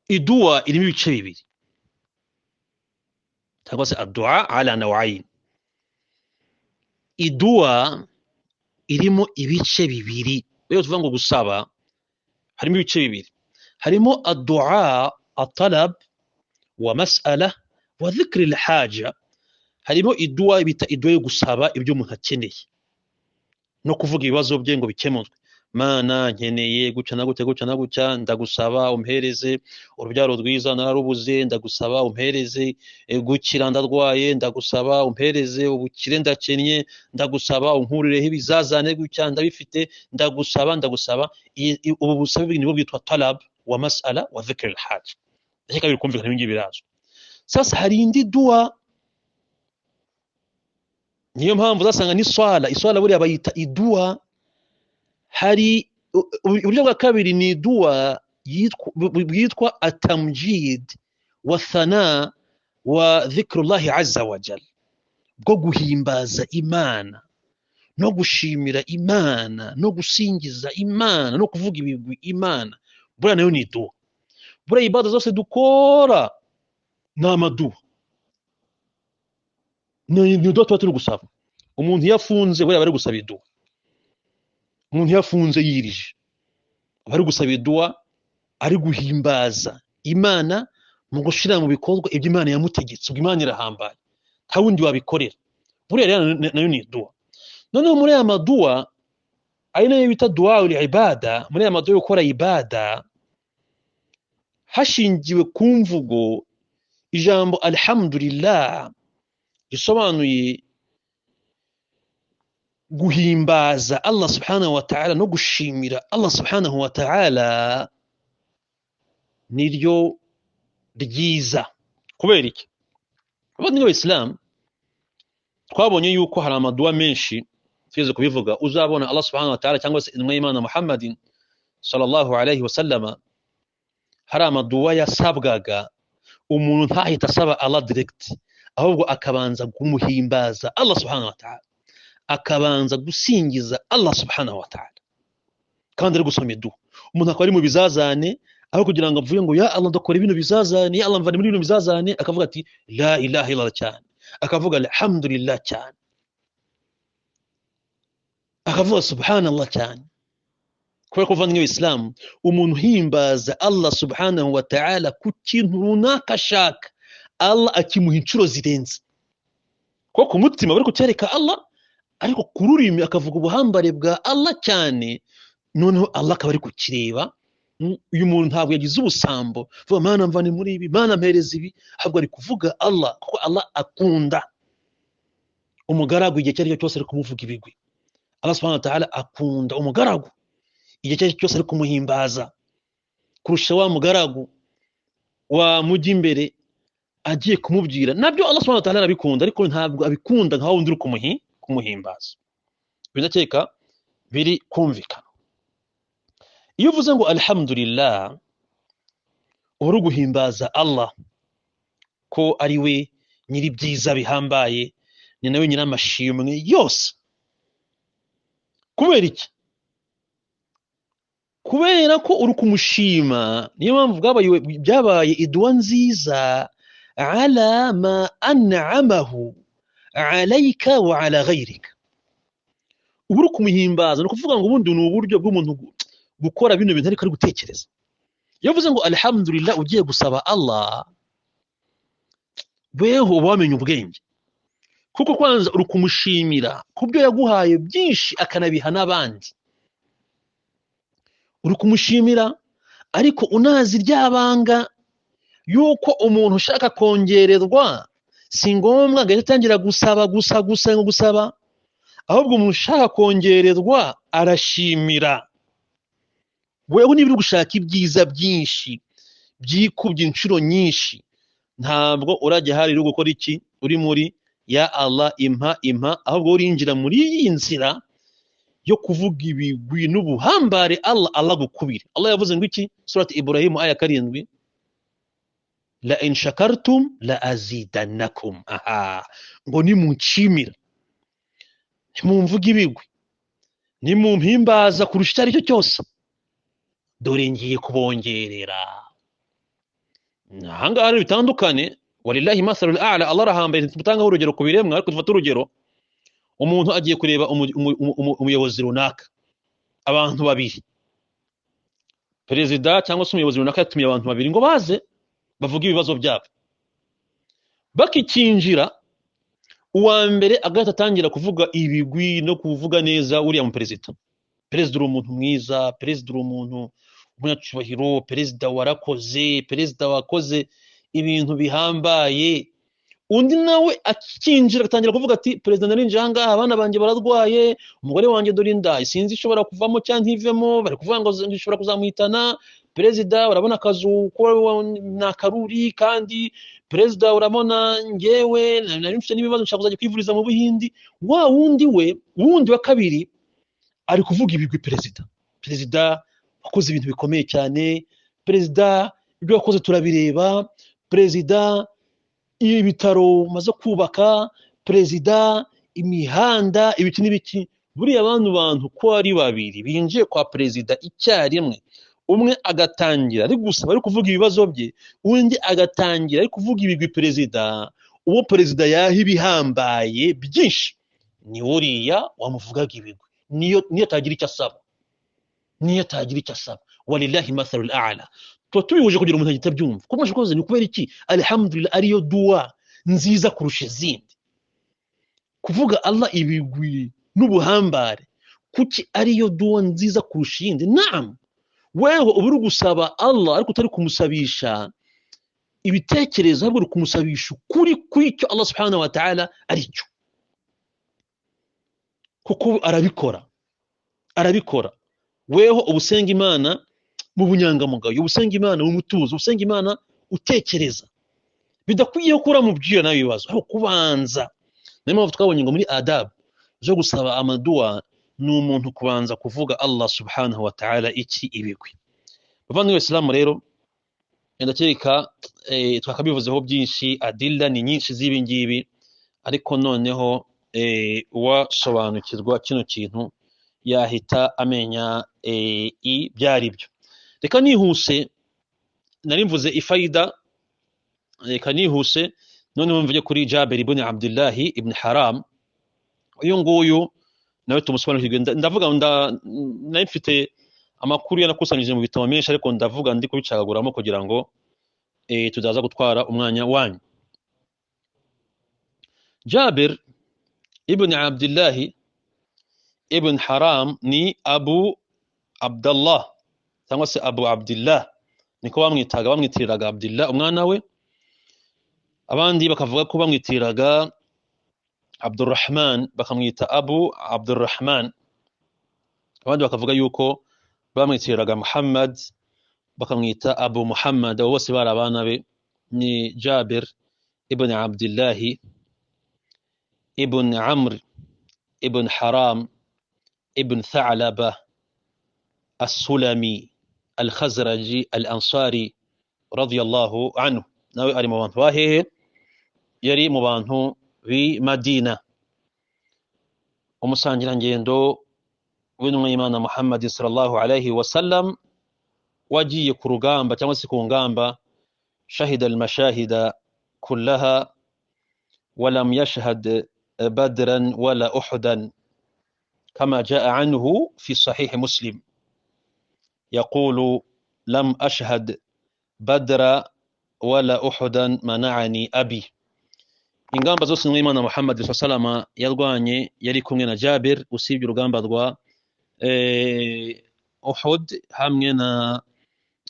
idua irimo ibice bibiri, cyangwa se addu'a ala naw'ain. Idua irimo ibice bibiri. Rero tuvuga ngo gusaba harimo ibice bibiri, harimo addu'a atalab wa mas'ala wa dhikri al-haja. Harimo idua bita idua yo gusaba ibyo umuntu akeneye no kuvuga ibibazo bye ngo bikemurwe. Mana nkeneye gutya na gutya gutya na gutya, ndagusaba umpereze urubyaro rwiza nararubuze, ndagusaba umpereze gukira ndarwaye, ndagusaba umpereze ubukire ndakennye, ndagusaba unkurireho ibizazane gutya ndabifite, ndagusaba ndagusaba. Ubu busabe nibwo bwitwa talab wa mas'ala wa dhikr al-haj. Ndakeka biri kumvikana, ibi ngibi birazwi. Sasa hari indi dua, niyo mpamvu uzasanga ni swala, iswala buriya bayita idua. Hari uburyo bwa kabiri ni dua bwitwa atamjid wa thana wa dhikrullahi azza wa jal, bwo guhimbaza Imana no gushimira Imana no gusingiza Imana no kuvuga ibigwi Imana. Buriya nayo ni dua. Buriya ibada zose dukora ni amaduwa, ni dua tuba turi gusaba. Umuntu iyo afunze buriya bari gusaba idua. Umuntu iyo afunze yirije bari gusaba idua, ari guhimbaza Imana mu gushira mu bikorwa ibyo Imana yamutegetse. Ubwo Imana irahambaye, nta wundi wabikorera. Buriya rero nayo ni idua. Noneho muri aya madua ari nayo bita dua ul ibada, muri aya madua yo gukora ibada hashingiwe ku mvugo ijambo alhamdulillah risobanuye guhimbaza Allah subhanahu wa ta'ala no gushimira Allah subhanahu wa ta'ala, niryo ryiza. Kubera iki? Abavandimwe b'Islam, twabonye yuko hari amaduwa menshi tugeze kubivuga, uzabona Allah subhanahu wa ta'ala cyangwa se intumwa y'Imana Muhammadin sallallahu alayhi wa sallama, hari amaduwa yasabwaga Umuntu ntahita asaba Allah direct, ahubwo akabanza kumuhimbaza Allah subhanahu wa ta'ala, akabanza gusingiza Allah subhanahu wa ta'ala kandi ari gusoma iduwa. Umuntu akaba ari mu bizazane, aho kugira ngo avuge ngo ya Allah ndakora ibintu bizazane, ya Allah mvane muri bino bizazane, akavuga ati la ilaha illallah cyane, akavuga alhamdulillah cyane, akavuga subhanallah cyane. Kubera ko uvandimwe w'Isilamu, umuntu uhimbaza Allah subhanahu wa ta'ala ku kintu runaka ashaka, Allah akimuha inshuro zirenze. Kuko ku mutima bari kucyereka Allah, ariko ku rurimi akavuga ubuhambare bwa Allah cyane, noneho Allah akaba ari kukireba. Uyu muntu ntabwo yagize ubusambo vuga Mana mvane muri ibi, Mana mpereza ibi, ahubwo ari kuvuga Allah, kuko Allah akunda umugaragu igihe icyo ari cyo cyose ari kumuvuga ibigwi. Allah subhanahu wa ta'ala akunda umugaragu igihe icyo ari cyo cyose ari kumuhimbaza, kurusha wa mugaragu wamujya imbere agiye kumubwira. Nabyo Allah subhanahu wa ta'ala arabikunda, ariko ntabwo abikunda nka wundi uri kumuhimbaza. Ndakeka biri kumvikana. Iyo uvuze ngo alhamdulillah, uba uri guhimbaza Allah ko ari we nyiri byiza bihambaye, ni nawe nyiri amashimwe yose. Kubera iki? Kubera ko uri kumushima. Niyo mpamvu byabaye iduwa nziza, ala ma an'amahu alayka wa ala ghayrika. Uba uri kumuhimbaza, ni ukuvuga ngo ubundi ni uburyo bw'umuntu gukora bino bintu ariko ari gutekereza. Iyo uvuze ngo alhamdulillah ugiye gusaba Allah, weho uba wamenye ubwenge, kuko kwanza uri kumushimira ku byo yaguhaye byinshi akanabiha n'abandi. Uri kumushimira ariko unazi ryabanga yuko umuntu ushaka kongererwa si ngombwa ngo atangira gusaba gusa gusa ngo gusaba, ahubwo umuntu ushaka kongererwa arashimira. Wewe niba uri gushaka ibyiza byinshi byikubye inshuro nyinshi, ntabwo urajya hari uri gukora iki, uri muri ya Allah impa impa, ahubwo urinjira muri iyi nzira yo kuvuga ibigwi n'ubuhambare Allah Allah gukubira. Allah yavuze ngo iki? Surat Ibrahim aya 7, la in shakartum la azidannakum. Aha ngo nimunshimira, nimumvuga ibigwi, nimumpimbaza kurusha icyo ari cyo cyose, dore ngiye kubongerera. Ahangaha rero bitandukane, walillahi mathalul a'la, Allah arahambaye. Tutangaho urugero ku biremwa, ariko dufate urugero umuntu agiye kureba umuyobozi runaka, abantu babiri, perezida cyangwa se umuyobozi runaka yatumiye abantu babiri ngo baze bavuge ibibazo byabo. Bakikinjira, uwa mbere agahita atangira kuvuga ibigwi no kuvuga neza uriya mu perezida. Perezida uri umuntu mwiza, perezida uri umuntu w'umunyacyubahiro, perezida warakoze, perezida wakoze ibintu bihambaye. Undi nawe akinjira agatangira kuvuga ati perezida narinjiye aha ngaha, abana banjye bararwaye, umugore wanjye dore inda sinzi ishobora kuvamo cyangwa ntivemo, bari kuvuga ngo ishobora kuzamuhitana, perezida urabona akazu ko ni akaruri, kandi perezida urabona ngewe nari mfite n'ibibazo nshaka kuzajya kwivuriza mu Buhindi. Wa wundi we wundi wa kabiri ari kuvuga ibigwi perezida, perezida wakoze ibintu bikomeye cyane, perezida ibyo wakoze turabireba, perezida ibitaro umaze kubaka, perezida imihanda, ibiki n'ibiki. Buriya abantu ko ari babiri binjiye kwa perezida icyarimwe, umwe agatangira ari gusaba ari kuvuga ibibazo bye, undi agatangira ari kuvuga ibigwi perezida, uwo perezida yaha ibihambaye byinshi ni uriya wamuvugaga ibigwi, niyo atagira icyo asaba, niyo atagira icyo asaba. Walillahi mathalul a'la. Tuba tubihuje kugira umuntu ahita abyumva. Kuko mwashokoze ni kubera iki alhamdulillah ariyo dua nziza kurusha izindi. Kuvuga Allah ibigwi n'ubuhambare, kuki ariyo dua nziza kurusha iyindi? Naam, wewe uba uri gusaba Allah ariko utari kumusabisha ibitekerezo, ahubwo uri kumusabisha ukuri kw'icyo Allah subhanahu wa ta'ala aricyo, kuko arabikora, arabikora. Weho ubusenga Imana mu bunyangamugayo, ubusenga Imana mu mutuzo, ubusenga Imana utekereza, bidakwiye ko uramubwira nawe ibibazo, aho kubanza. Niyo mpamvu twabonye ngo muri adab zo gusaba amaduwa ni umuntu kubanza kuvuga Allah subhanahu wa ta'ala iki ibigwi. Bavandimwe Isilamu rero, Ndakeka twakabivuzeho byinshi, adilla ni nyinshi z'ibi ngibi, ariko noneho uwasobanukirwa kino kintu yahita amenya ibyari byo. Reka nihuse, nari mvuze ifayida, reka nihuse noneho mvuge kuri Jabir ibn Abdullah ibn Haram. Uyu nguyu nawe tumusobanukirwe. Ndavuga nari mfite amakuru yanakusanyije mu bitabo menshi, ariko ndavuga ndi kubicagaguramo kugira ngo tudaza gutwara umwanya wanyu. Jabir ibn Abdullah ibn Haram ni Abu Abdullah cyangwa se Abu Abdullah, niko bamwitaga, bamwitiriraga Abdullah umwana we, abandi bakavuga ko bamwitiriraga Abdurrahman bakamwita Abu Abdurrahman, abandi bakavuga yuko bamwitiriraga Muhammad bakamwita Abu Muhammad. Abo bose bari abana be. Ni Jabir ibn Abdullah ibn Amr ibn Haram ibn Tha'laba As-Sulami Al-Khazraji Al-Ansari radiyallahu anhu. Nawe ari mu bantu bahehe, yari mu bantu bi Madina, umusangirangendo w'intumwa y'Imana Muhammad sallallahu alayhi wa sallam, wagiye ku rugamba cyangwa se ku ngamba, shahida al-mashahida kullaha walam yashhad badran wala uhudan kama jaa anhu fi sahih Muslim, yaqulu lam ashhad badra wala uhudan mana'ani abi. Ingamba zose intumwa y'Imana Muhammad sallallahu alayhi wa sallam yarwanye yari kumwe na Jabir, usibye urugamba rwa Uhud hamwe na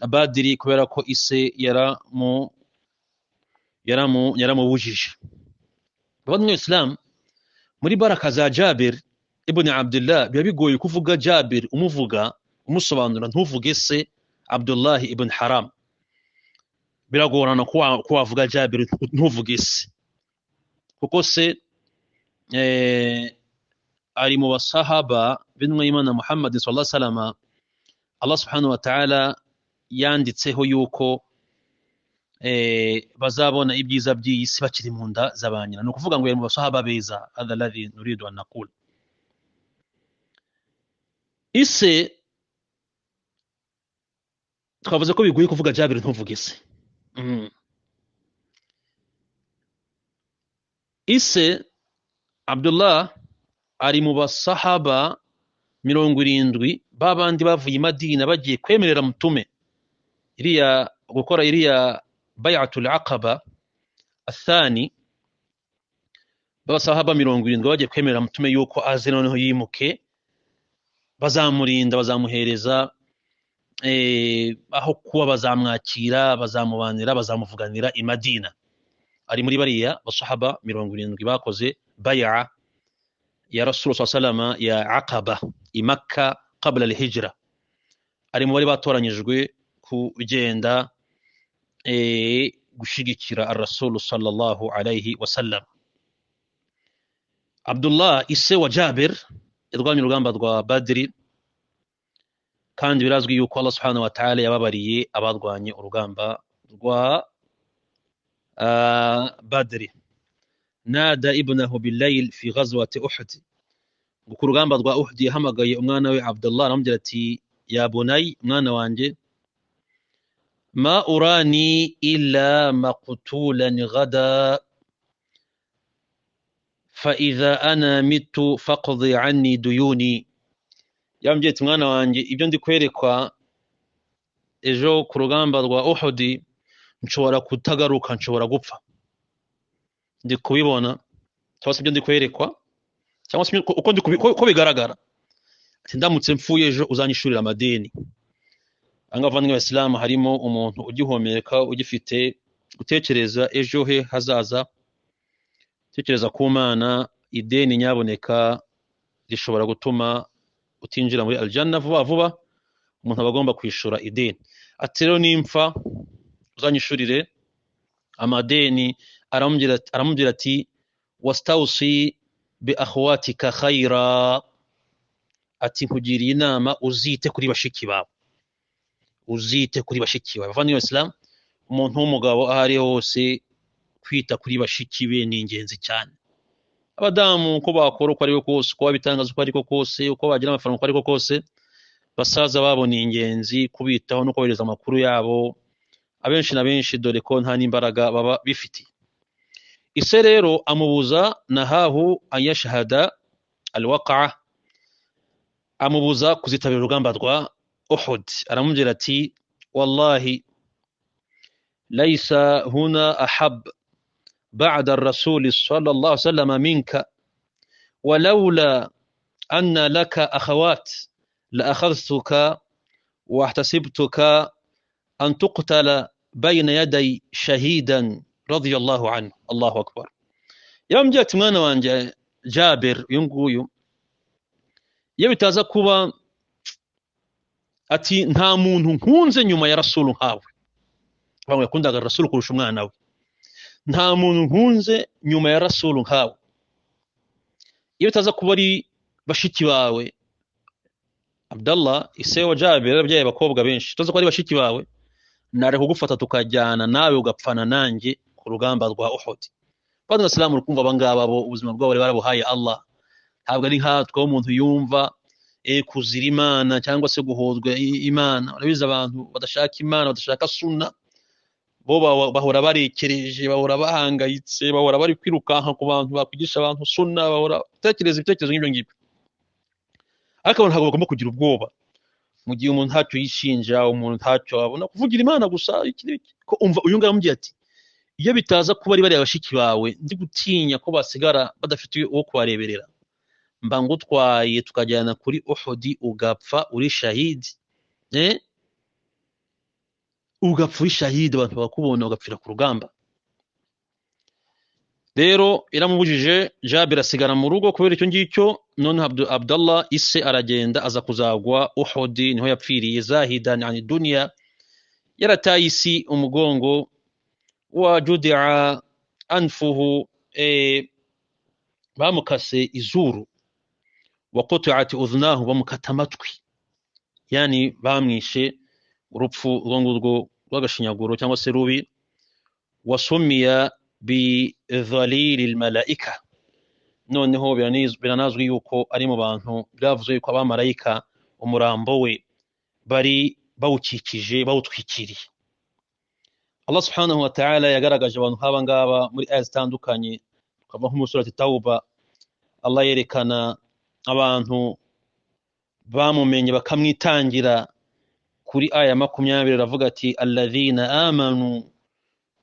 Badiri, kubera ko ise yaramubujije. Bavandimwe Islam, muri baraka za Jabir ibn Abdullah biba bigoye kuvuga Jabir umuvuga umusobanura ntuvuge se Abdullah ibn Haram, biragorana ko wavuga Jabir ntuvuge se, kuko se ari mu basahaba b'intumwa y'Imana Muhammad sallallahu alaihi wasallam. Allah subhanahu wa ta'ala yanditseho yuko bazabona ibyiza by'iyi si bakiri mu nda za ba nyina. Ni ukuvuga ngo yari mu basahaba beza, hadha alladhi nuridu an naqul. Ise twavuze ko bigoye kuvuga Jabir ntuvuge se. Ise Abdullah ari mu basahaba 70 babandi bavuye i Madina bagiye kwemerera mutume iriya gukora iriya bay'atul aqaba athani, babasahaba 70 bagiye kwemerera mutume yuko aze noneho yimuke, bazamurinda, bazamuhereza aho kuba, bazamwakira, bazamubanira, bazamuvuganira i Madina. Ari muri bariya basahaba 70 bakoze bay'a ya Rasul sallallahu ya Aqaba i Makka qabla al-hijra. Ari mu bari batoranyijwe kugenda gushigikira ar-Rasul sallallahu alayhi wasallam. Abdullah ise wa Jabir yarwanye urugamba rwa Badri, kandi birazwi yuko Allah subhanahu wa ta'ala yababariye abarwanye urugamba rwa Badri. Nada ibnahu bil-layl fi ghazwati Uhud. Ku rugamba rwa Uhud yahamagaye umwana we Abdullah aramubwira ati ya bunay, mwana wanjye, ma urani illa maqtulan gada fa idha ana mitu faqdi anni duyuni. Yambwiye ati mwana wanjye, ibyo ndi kwerekwa ejo ku rugamba rwa Uhud nshobora kutagaruka, nshobora gupfa, ndi kubibona, cyangwa se ibyo ndi kwerekwa, cyangwa se uko ndi uko bigaragara, ati ndamutse mfuye ejo uzanyishurira amadeni. Angavandimwe Islam, harimo umuntu ugihomeka ugifite gutekereza ejo he hazaza, tekereza ku Mana, ideni nyaboneka rishobora gutuma utinjira muri aljanna vuba vuba. Umuntu aba agomba kwishura ideni. Ati rero nimfa uzanyishurire amadeni. Aramubwira ati wastawsi bi akhwatika khaira, ati nkugiriye inama uzite kuri bashiki bawe, uzite kuri bashiki bawe. Bavandimwe Islam, Umuntu w'umugabo aho ari hose, kwita kuri bashiki be ni ingenzi cyane. Abadamu uko bakora uko ariko kose, uko babitangaza uko ariko kose, uko bagira amafaranga uko ariko kose, basaza babo ni ingenzi kubitaho no kohereza amakuru yabo abenshi na benshi, dore ko nta n'imbaraga baba bifitiye. Ise rero amubuza nahahu anyashahada alwaqa, amubuza kuzitabira urugamba rwa Uhud. Aramubwira ati wallahi laysa huna ahab بعد الرسول صلى الله عليه وسلم منك، ولولا أن لك أخوات لأخذتك واحتسبتك أن تقتل بين يدي شهيدا رضي الله عنه. الله أكبر. يوم جاءت mwana wanje Jabir uyu nguyu, iyo bitaza kuba ati nta muntu nkunze nyuma ya Rasulu nkawe, bamwe yakundaga Rasulu kurusha umwana we, nta muntu nkunze nyuma ya Rasulu nkawe, iyo bitaza kuba ari bashiki bawe Abdallah ise wa Jabir yabyaye abakobwa benshi, tuzi ko ari bashiki bawe, nare kugufata tukajyana nawe ugapfana nanjye ku rugamba rwa Uhud. Bano Isilamu urukumva abangaba bo ubuzima bwabo bari barabuhaye Allah, ntabwo ari nkatwe aho umuntu yumva kuzira Imana cyangwa se guhozwa Imana. Urabizi abantu badashaka Imana, badashaka sunna, bo bahora barekereje, bahora bahangayitse, bahora bari kwirukanka ku bantu bakwigisha abantu sunna, bahora gutekereza ibitekerezo nk'ibyo ngibyo. Ariko abantu ntabwo bagomba kugira ubwoba mu gihe umuntu ntacyo yishinja, umuntu ntacyo abona, kuvugira Imana gusa iki n'iki. Ko umva uyu nguyu aramubwira ati iyo bitaza kuba ari bariya bashiki bawe, ndi gutinya ko basigara badafite uwo kubareberera, mba ngutwaye tukajyana kuri Uhudi ugapfa uri shahidi, ugapfa uri shahidi, abantu bakubona ugapfira ku rugamba. Rero iramubujije, Jabir asigara mu rugo kubera icyo ngicyo. None Abdallah ise aragenda aza kuzagwa Uhudi, niho yapfiriye, zahidan ani dunya, yarataye isi umugongo. Wa judia anfuhu, bamukase izuru, wa quti'at udhnahu, bamukata amatwi, yani bamwishe urupfu urwo ngurwo rw'agashinyaguro cyangwa se rubi. Wasumiya bi dhalili almalaika, noneho biranazwi yuko ari mu bantu byavuzwe yuko abamarayika umurambo we bari bawukikije, bawutwikiriye. Allah subhanahu wa ta'ala yagaragaje abantu nk'aba ngaba muri aya zitandukanye, tukava nko muri surati Tauba, Allah yerekana abantu bamumenye bakamwitangira. Kuri aya 20 aravuga ati alladhina amanu,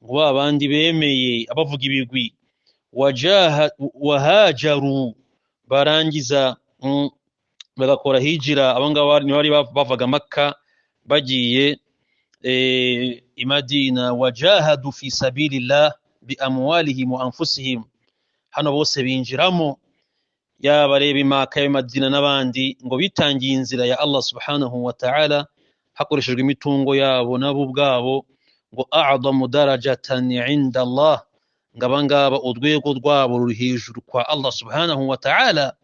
ngo ba bandi bemeye, abavuga ibigwi, wahajaru, barangiza bagakora hijira. Abo ngabo bari bavaga Makka bagiye i Madina. Wajahadu fi sabilillah bi amwalihim wa anfusihim, hano bose binjiramo, yaba reba Imaka, yaba Madina n'abandi, ngo bitangiye inzira ya Allah subhanahu wa ta'ala hakoreshejwe imitungo yabo nabo ubwabo. Ngo a'damu darajatan 'inda Allah, ngo abangaba urwego rwabo ruri hejuru kwa Allah subhanahu wa ta'ala.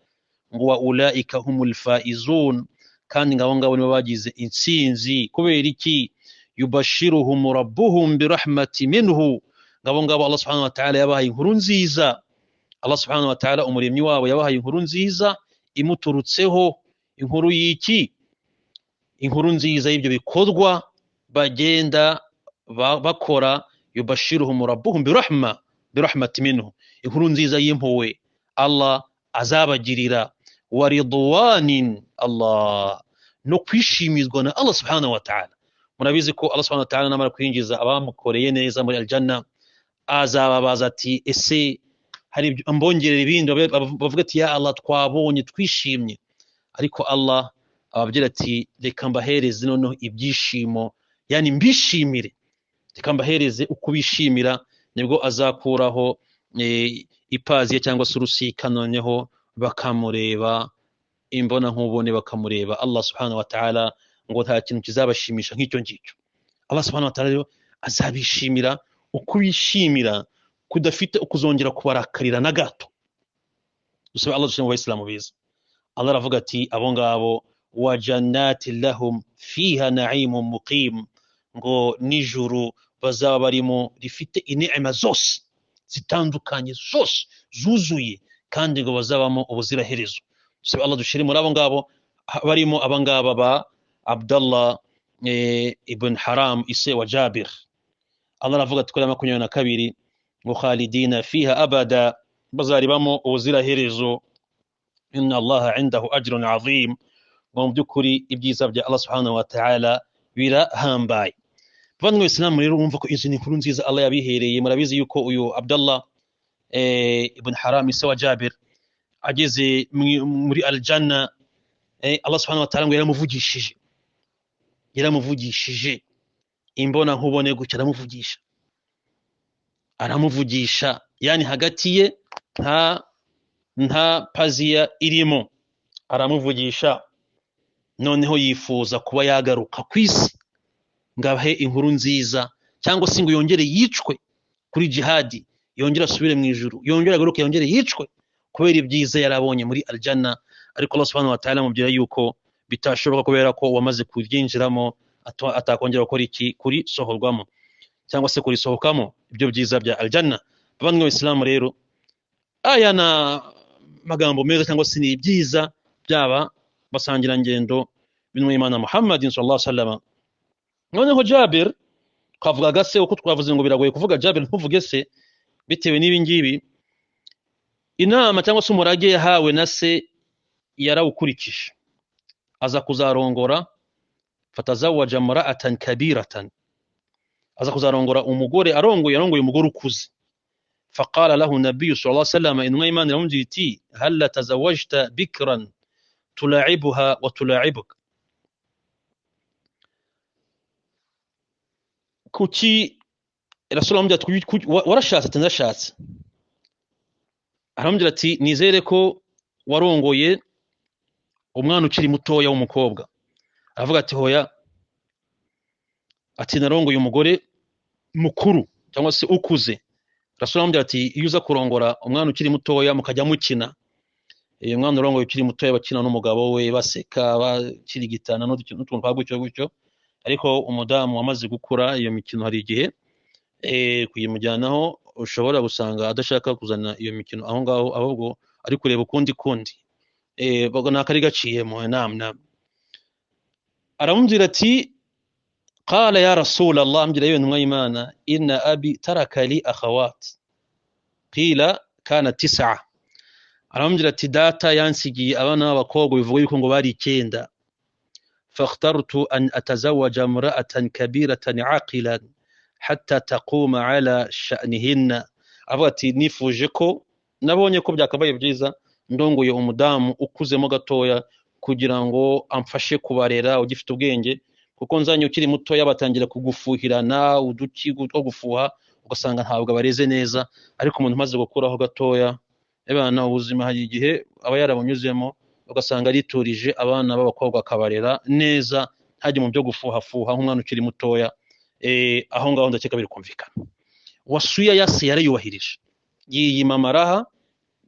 Ngo wa ulaika humul faizun, kandi ngo abangabo nibo bagize intsinzi. Kubera iki? Yubashiruhum rabbuhum birahmati minhu, ngo abangabo Allah subhanahu wa ta'ala yabahaye inkuru nziza. Allah subhanahu wa ta'ala umuremyi wabo yabahaye inkuru nziza imuturutseho. Inkuru y'iki? Inkuru nziza y'ibyo bikorwa bagenda bakora. Yubashiruhum rabbuhum birahmati minhu, inkuru nziza y'impuhwe Allah azabagirira. Wa ridwanin Allah, no kwishimirwa na Allah subhanahu wa ta'ala. Murabizi ko Allah subhanahu wa ta'ala namara kwinjiza abamukoreye neza muri aljanna, azababaza ati ese hari mbongerera ibindi? Bavuga ati ya Allah twabonye twishimye. Ariko Allah ababwira ati reka mbahereze noneho ibyishimo, yani mbishimire, reka mbahereze uko bishimira. Nibwo azakuraho ipaziye cyangwa se urusika, noneho bakamureba imbona nkubone, bakamureba Allah subhanahu wa ta'ala, ngo nta kintu kizabashimisha nk'icyo ngicyo. Allah subhanahu wa ta'ala rero azabishimira uko bishimira kudafite ukuzongera kubarakarira na gato. Dusabe Allah dushime mu bayisilamu beza. Allah aravuga ati abo ngabo wa jannati lahum fiha na'imun muqim, ngo nijuru bazaba barimo rifite inema zose zitandukanye zose zuzuye, kandi ngo bazabamo ubuziraherezo. Dusabe Allah dushire muri abo ngabo, barimo abangaba ba Abdallah ibn Haram ise wa Jabir. Allah aravuga ati kuri 22 ngo khalidina fiha abada, bazaribamo ubuziraherezo. Inna Allaha indahu ajrun azim, ngo mu by'ukuri ibyiza bya Allah subhanahu wa ta'ala birahambaye. Bavandimwe Isilamu rero wumva ko izi ni inkuru nziza Allah yabihereye. Murabizi yuko uyu Abdallah ibn Haram ise wa Jabir ageze muri aljanna, Allah subhanahu wa ta'ala ngo yaramuvugishije imbona nkubone gutya, aramuvugisha, yani hagati ye nta paziya irimo, aramuvugisha. Noneho yifuza kuba yagaruka ku isi ngo abahe inkuru nziza, cyangwa se ngo yongere yicwe kuri jihadi, yongere asubire mu ijuru, yongere agaruke, yongere yicwe kubera ibyiza yarabonye muri aljanna. Ariko Allah subhanahu wa ta'ala amubwira yuko bitashoboka kubera ko wamaze kuryinjiramo atakongera gukora iki, kurisohorwamo cyangwa se kurisohokamo ibyo byiza bya aljanna. Bavandimwe b'Isilamu rero, aya na magambo meza cyangwa se ni ibyiza byaba basangirangendo b'intumwa y'Imana Muhammad sallallahu alaihi wasallam. Noneho Jabir twavugaga se, uko twavuze ngo biragoye kuvuga Jabir ntuvuge se bitewe n'ibi ngibi, inama cyangwa se umurage yahawe na se yarawukurikije, aza kuzarongora fatazawaja mar'atan kabiratan, aza kuzarongora umugore, arongoye umugore ukuze. Faqala lahu nabiyyu sallallahu alaihi wasallam, intumwa y'Imana iramubwira iti hal tazawwajta bikran tula'ibuha wa tula'ibuka, kuki Rasul amubwira ati warashatse? Ati ndashatse. Aramubwira ati nizere ko warongoye umwana ukiri mutoya w'umukobwa. Aravuga ati hoya, ati narongoye umugore mukuru cyangwa se ukuze. Rasul amubwira ati iyo uza kurongora umwana ukiri mutoya mukajya mukina, iyo mwana urongoye ukiri mutoya bakina n'umugabo we baseka bakirigitana n'utuntu twa gutyo gutyo, ariko umudamu wamaze gukura iyo mikino hari igihe kuyimujyanaho ushobora gusanga adashaka kuzana iyo mikino aho ngaho, ahubwo ari kureba ukundi kundi nakari gaciyemo. Naam. Aramubwira ati qala ya rasul Allah, ambwira yewe ntumwa y'Imana, inna abi taraka li akhawat qila kana 9. Aramubwira ati data yansigiye abana b'abakobwa bivuga yuko ngo bari 9. Fakhtartu an atazawaja imra'atan kabiratan aqilan hatta taquma ala sha'nihinna. Avuga ati nifuje ko nabonye ko byakabaye byiza ndongoye umudamu ukuzemo gatoya kugira ngo amfashe kubarera ugifite ubwenge, kuko nzanye ukiri mutoya batangira kugufuhirana uduki two gufuha ugasanga ntabwo abareze neza, ariko umuntu umaze gukuraho gatoya abana ubuzima hari igihe aba yarabunyuzemo ugasanga ariturije abana b'abakobwa akabarera neza, ntajye mu byo gufuhafuha nk'umwana ukiri mutoya. Aho ngaho ndakeka biri kumvikana. Wasuya yase yarayubahirije, yiyima amaraha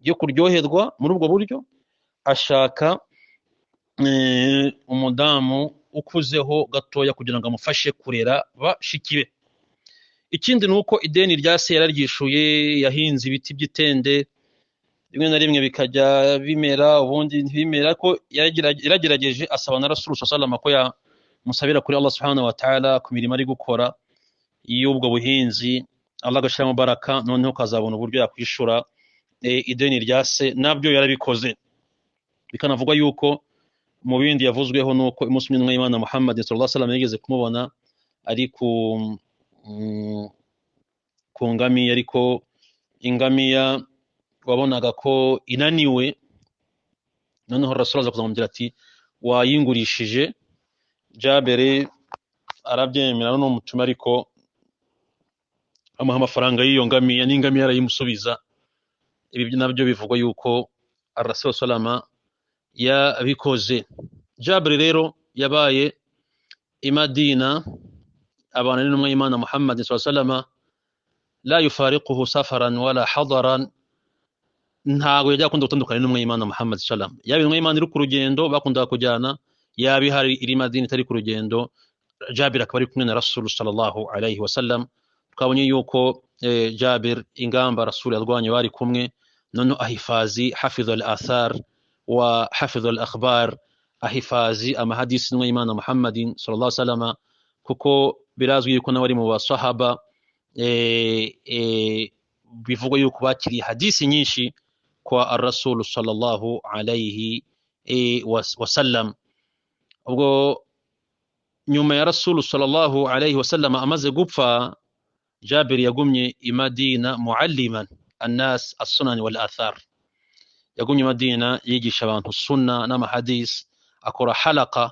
yo kuryoherwa muri ubwo buryo, ashaka umudamu ukuzeho gatoya kugira ngo amufashe kurera bashiki be. Ikindi ni uko ideni rya se yararyishuye, yahinze ibiti by'itende rimwe na rimwe bikajya bimera ubundi ntibimera, ko yaragerageje asaba na Rasul sallallahu alaihi wasallam ko yamusabira kuri Allah subhanahu wa ta'ala ku mirimo ari gukora y'ubwo buhinzi, Allah agashyiramo baraka, noneho kazabona uburyo yakwishura ideni rya se. Nabyo yarabikoze. Bikanavugwa yuko mu bindi yavuzweho nuko umunsi umwe Imana Muhammad sallallahu alaihi wasallam yigeze kumubona ari ku ngamiya, ariko ingamiya wabonaga ko inaniwe, noneho Rasul aza kuzamubwira ati wayingurishije. Jabere arabyemera no mutuma, ariko amuha amafaranga y'iyo ngamiya, n'ingamiya arayimusubiza. Ibi nabyo bivugwa yuko Rasul sallama yabikoze. Jabere rero yabaye i Madina abana n'intumwa y'Imana Muhammad sallallahu alaihi wasallam, la yufariquhu safaran wala hadaran, ntago yajya akunda gutandukana n'intumwa y'Imana Muhammad sallallahu alaihi wasallam. Yaba intumwa y'Imana iri ku rugendo bakundaga kujyana, yaba ihari iri Madina itari ku rugendo, Jabir akaba ari kumwe na Rasul sallallahu alaihi wasallam. Twabonye yuko Jabir ingamba Rasul yarwanye bari kumwe, noneho ahifazi hafidha al athar wa hafidha al akhbar, ahifazi amahadisi n'intumwa y'Imana Muhammadin sallallahu alaihi wasallam, kuko birazwi yuko nawe ari mu basahaba bivugwa yuko bakiriye hadisi nyinshi kwa ar-Rasul sallallahu alayhi wasallam. Ubwo nyuma ya Rasul sallallahu alayhi wasallam amaze gupfa, Jabir yagumye i Madina mualliman annas as-sunan wal athar, yagumye i Madina yigisha abantu sunna n'amahadis, akora halaka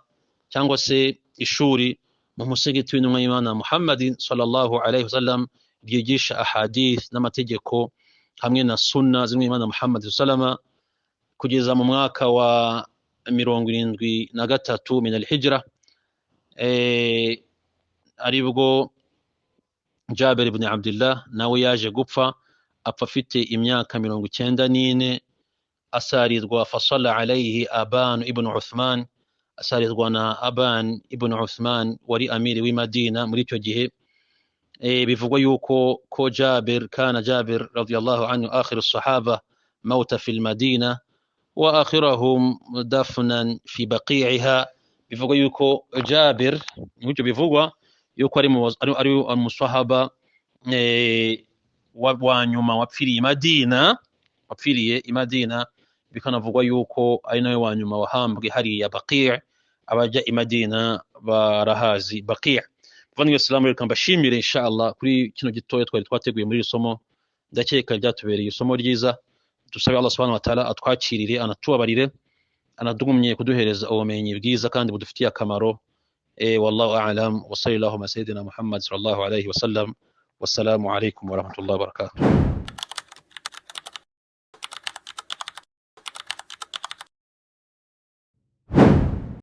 cyangwa se ishuri mu musigiti w'intumwa y'Imana Muhammadin sallallahu alayhi wasallam ryigisha ahadith n'amategeko hamwe na sunna z'intumwa y'Imana Muhammad sallama, kugeza mu mwaka wa 73 min al-hijra, aribwo Jabir ibn Abdullah nawe yaje gupfa, apfa afite imyaka 94, asarirwa fasalla alayhi Aban ibn Uthman, asarirwa na Aban ibn Uthman wari amiri w'i Madina muri icyo gihe. Bivugwa yuko ko Jabir kana Jabir radiyallahu anhu akhir as-sahaba mauta fi al-Madina wa akhirahum dafnan fi baqi'iha. Bivugwa yuko Jabir, nk'icyo bivugwa yuko ari umusahaba wa nyuma wapfiriye i Madina, wapfiriye i Madina, bikanavugwa yuko ari nawe wa nyuma wahambwe hariya Baqi'. Abajya i Madina barahazi Baqi'. Bavandimwe Isilamu, reka mbashimire insha Allah kuri kino gitoya twari twateguye muri iri somo. Ndakeka ryatubereye isomo ryiza. Dusabe Allah subhanahu wa ta'ala atwakirire, anatubabarire, anadugumye kuduhereza ubumenyi bwiza kandi budufitiye akamaro. Wallahu a'lam, wa sallallahu ala sayyidina Muhammad sallallahu alayhi wa sallam, wassalamu alaykum wa rahmatullahi wa barakatuh.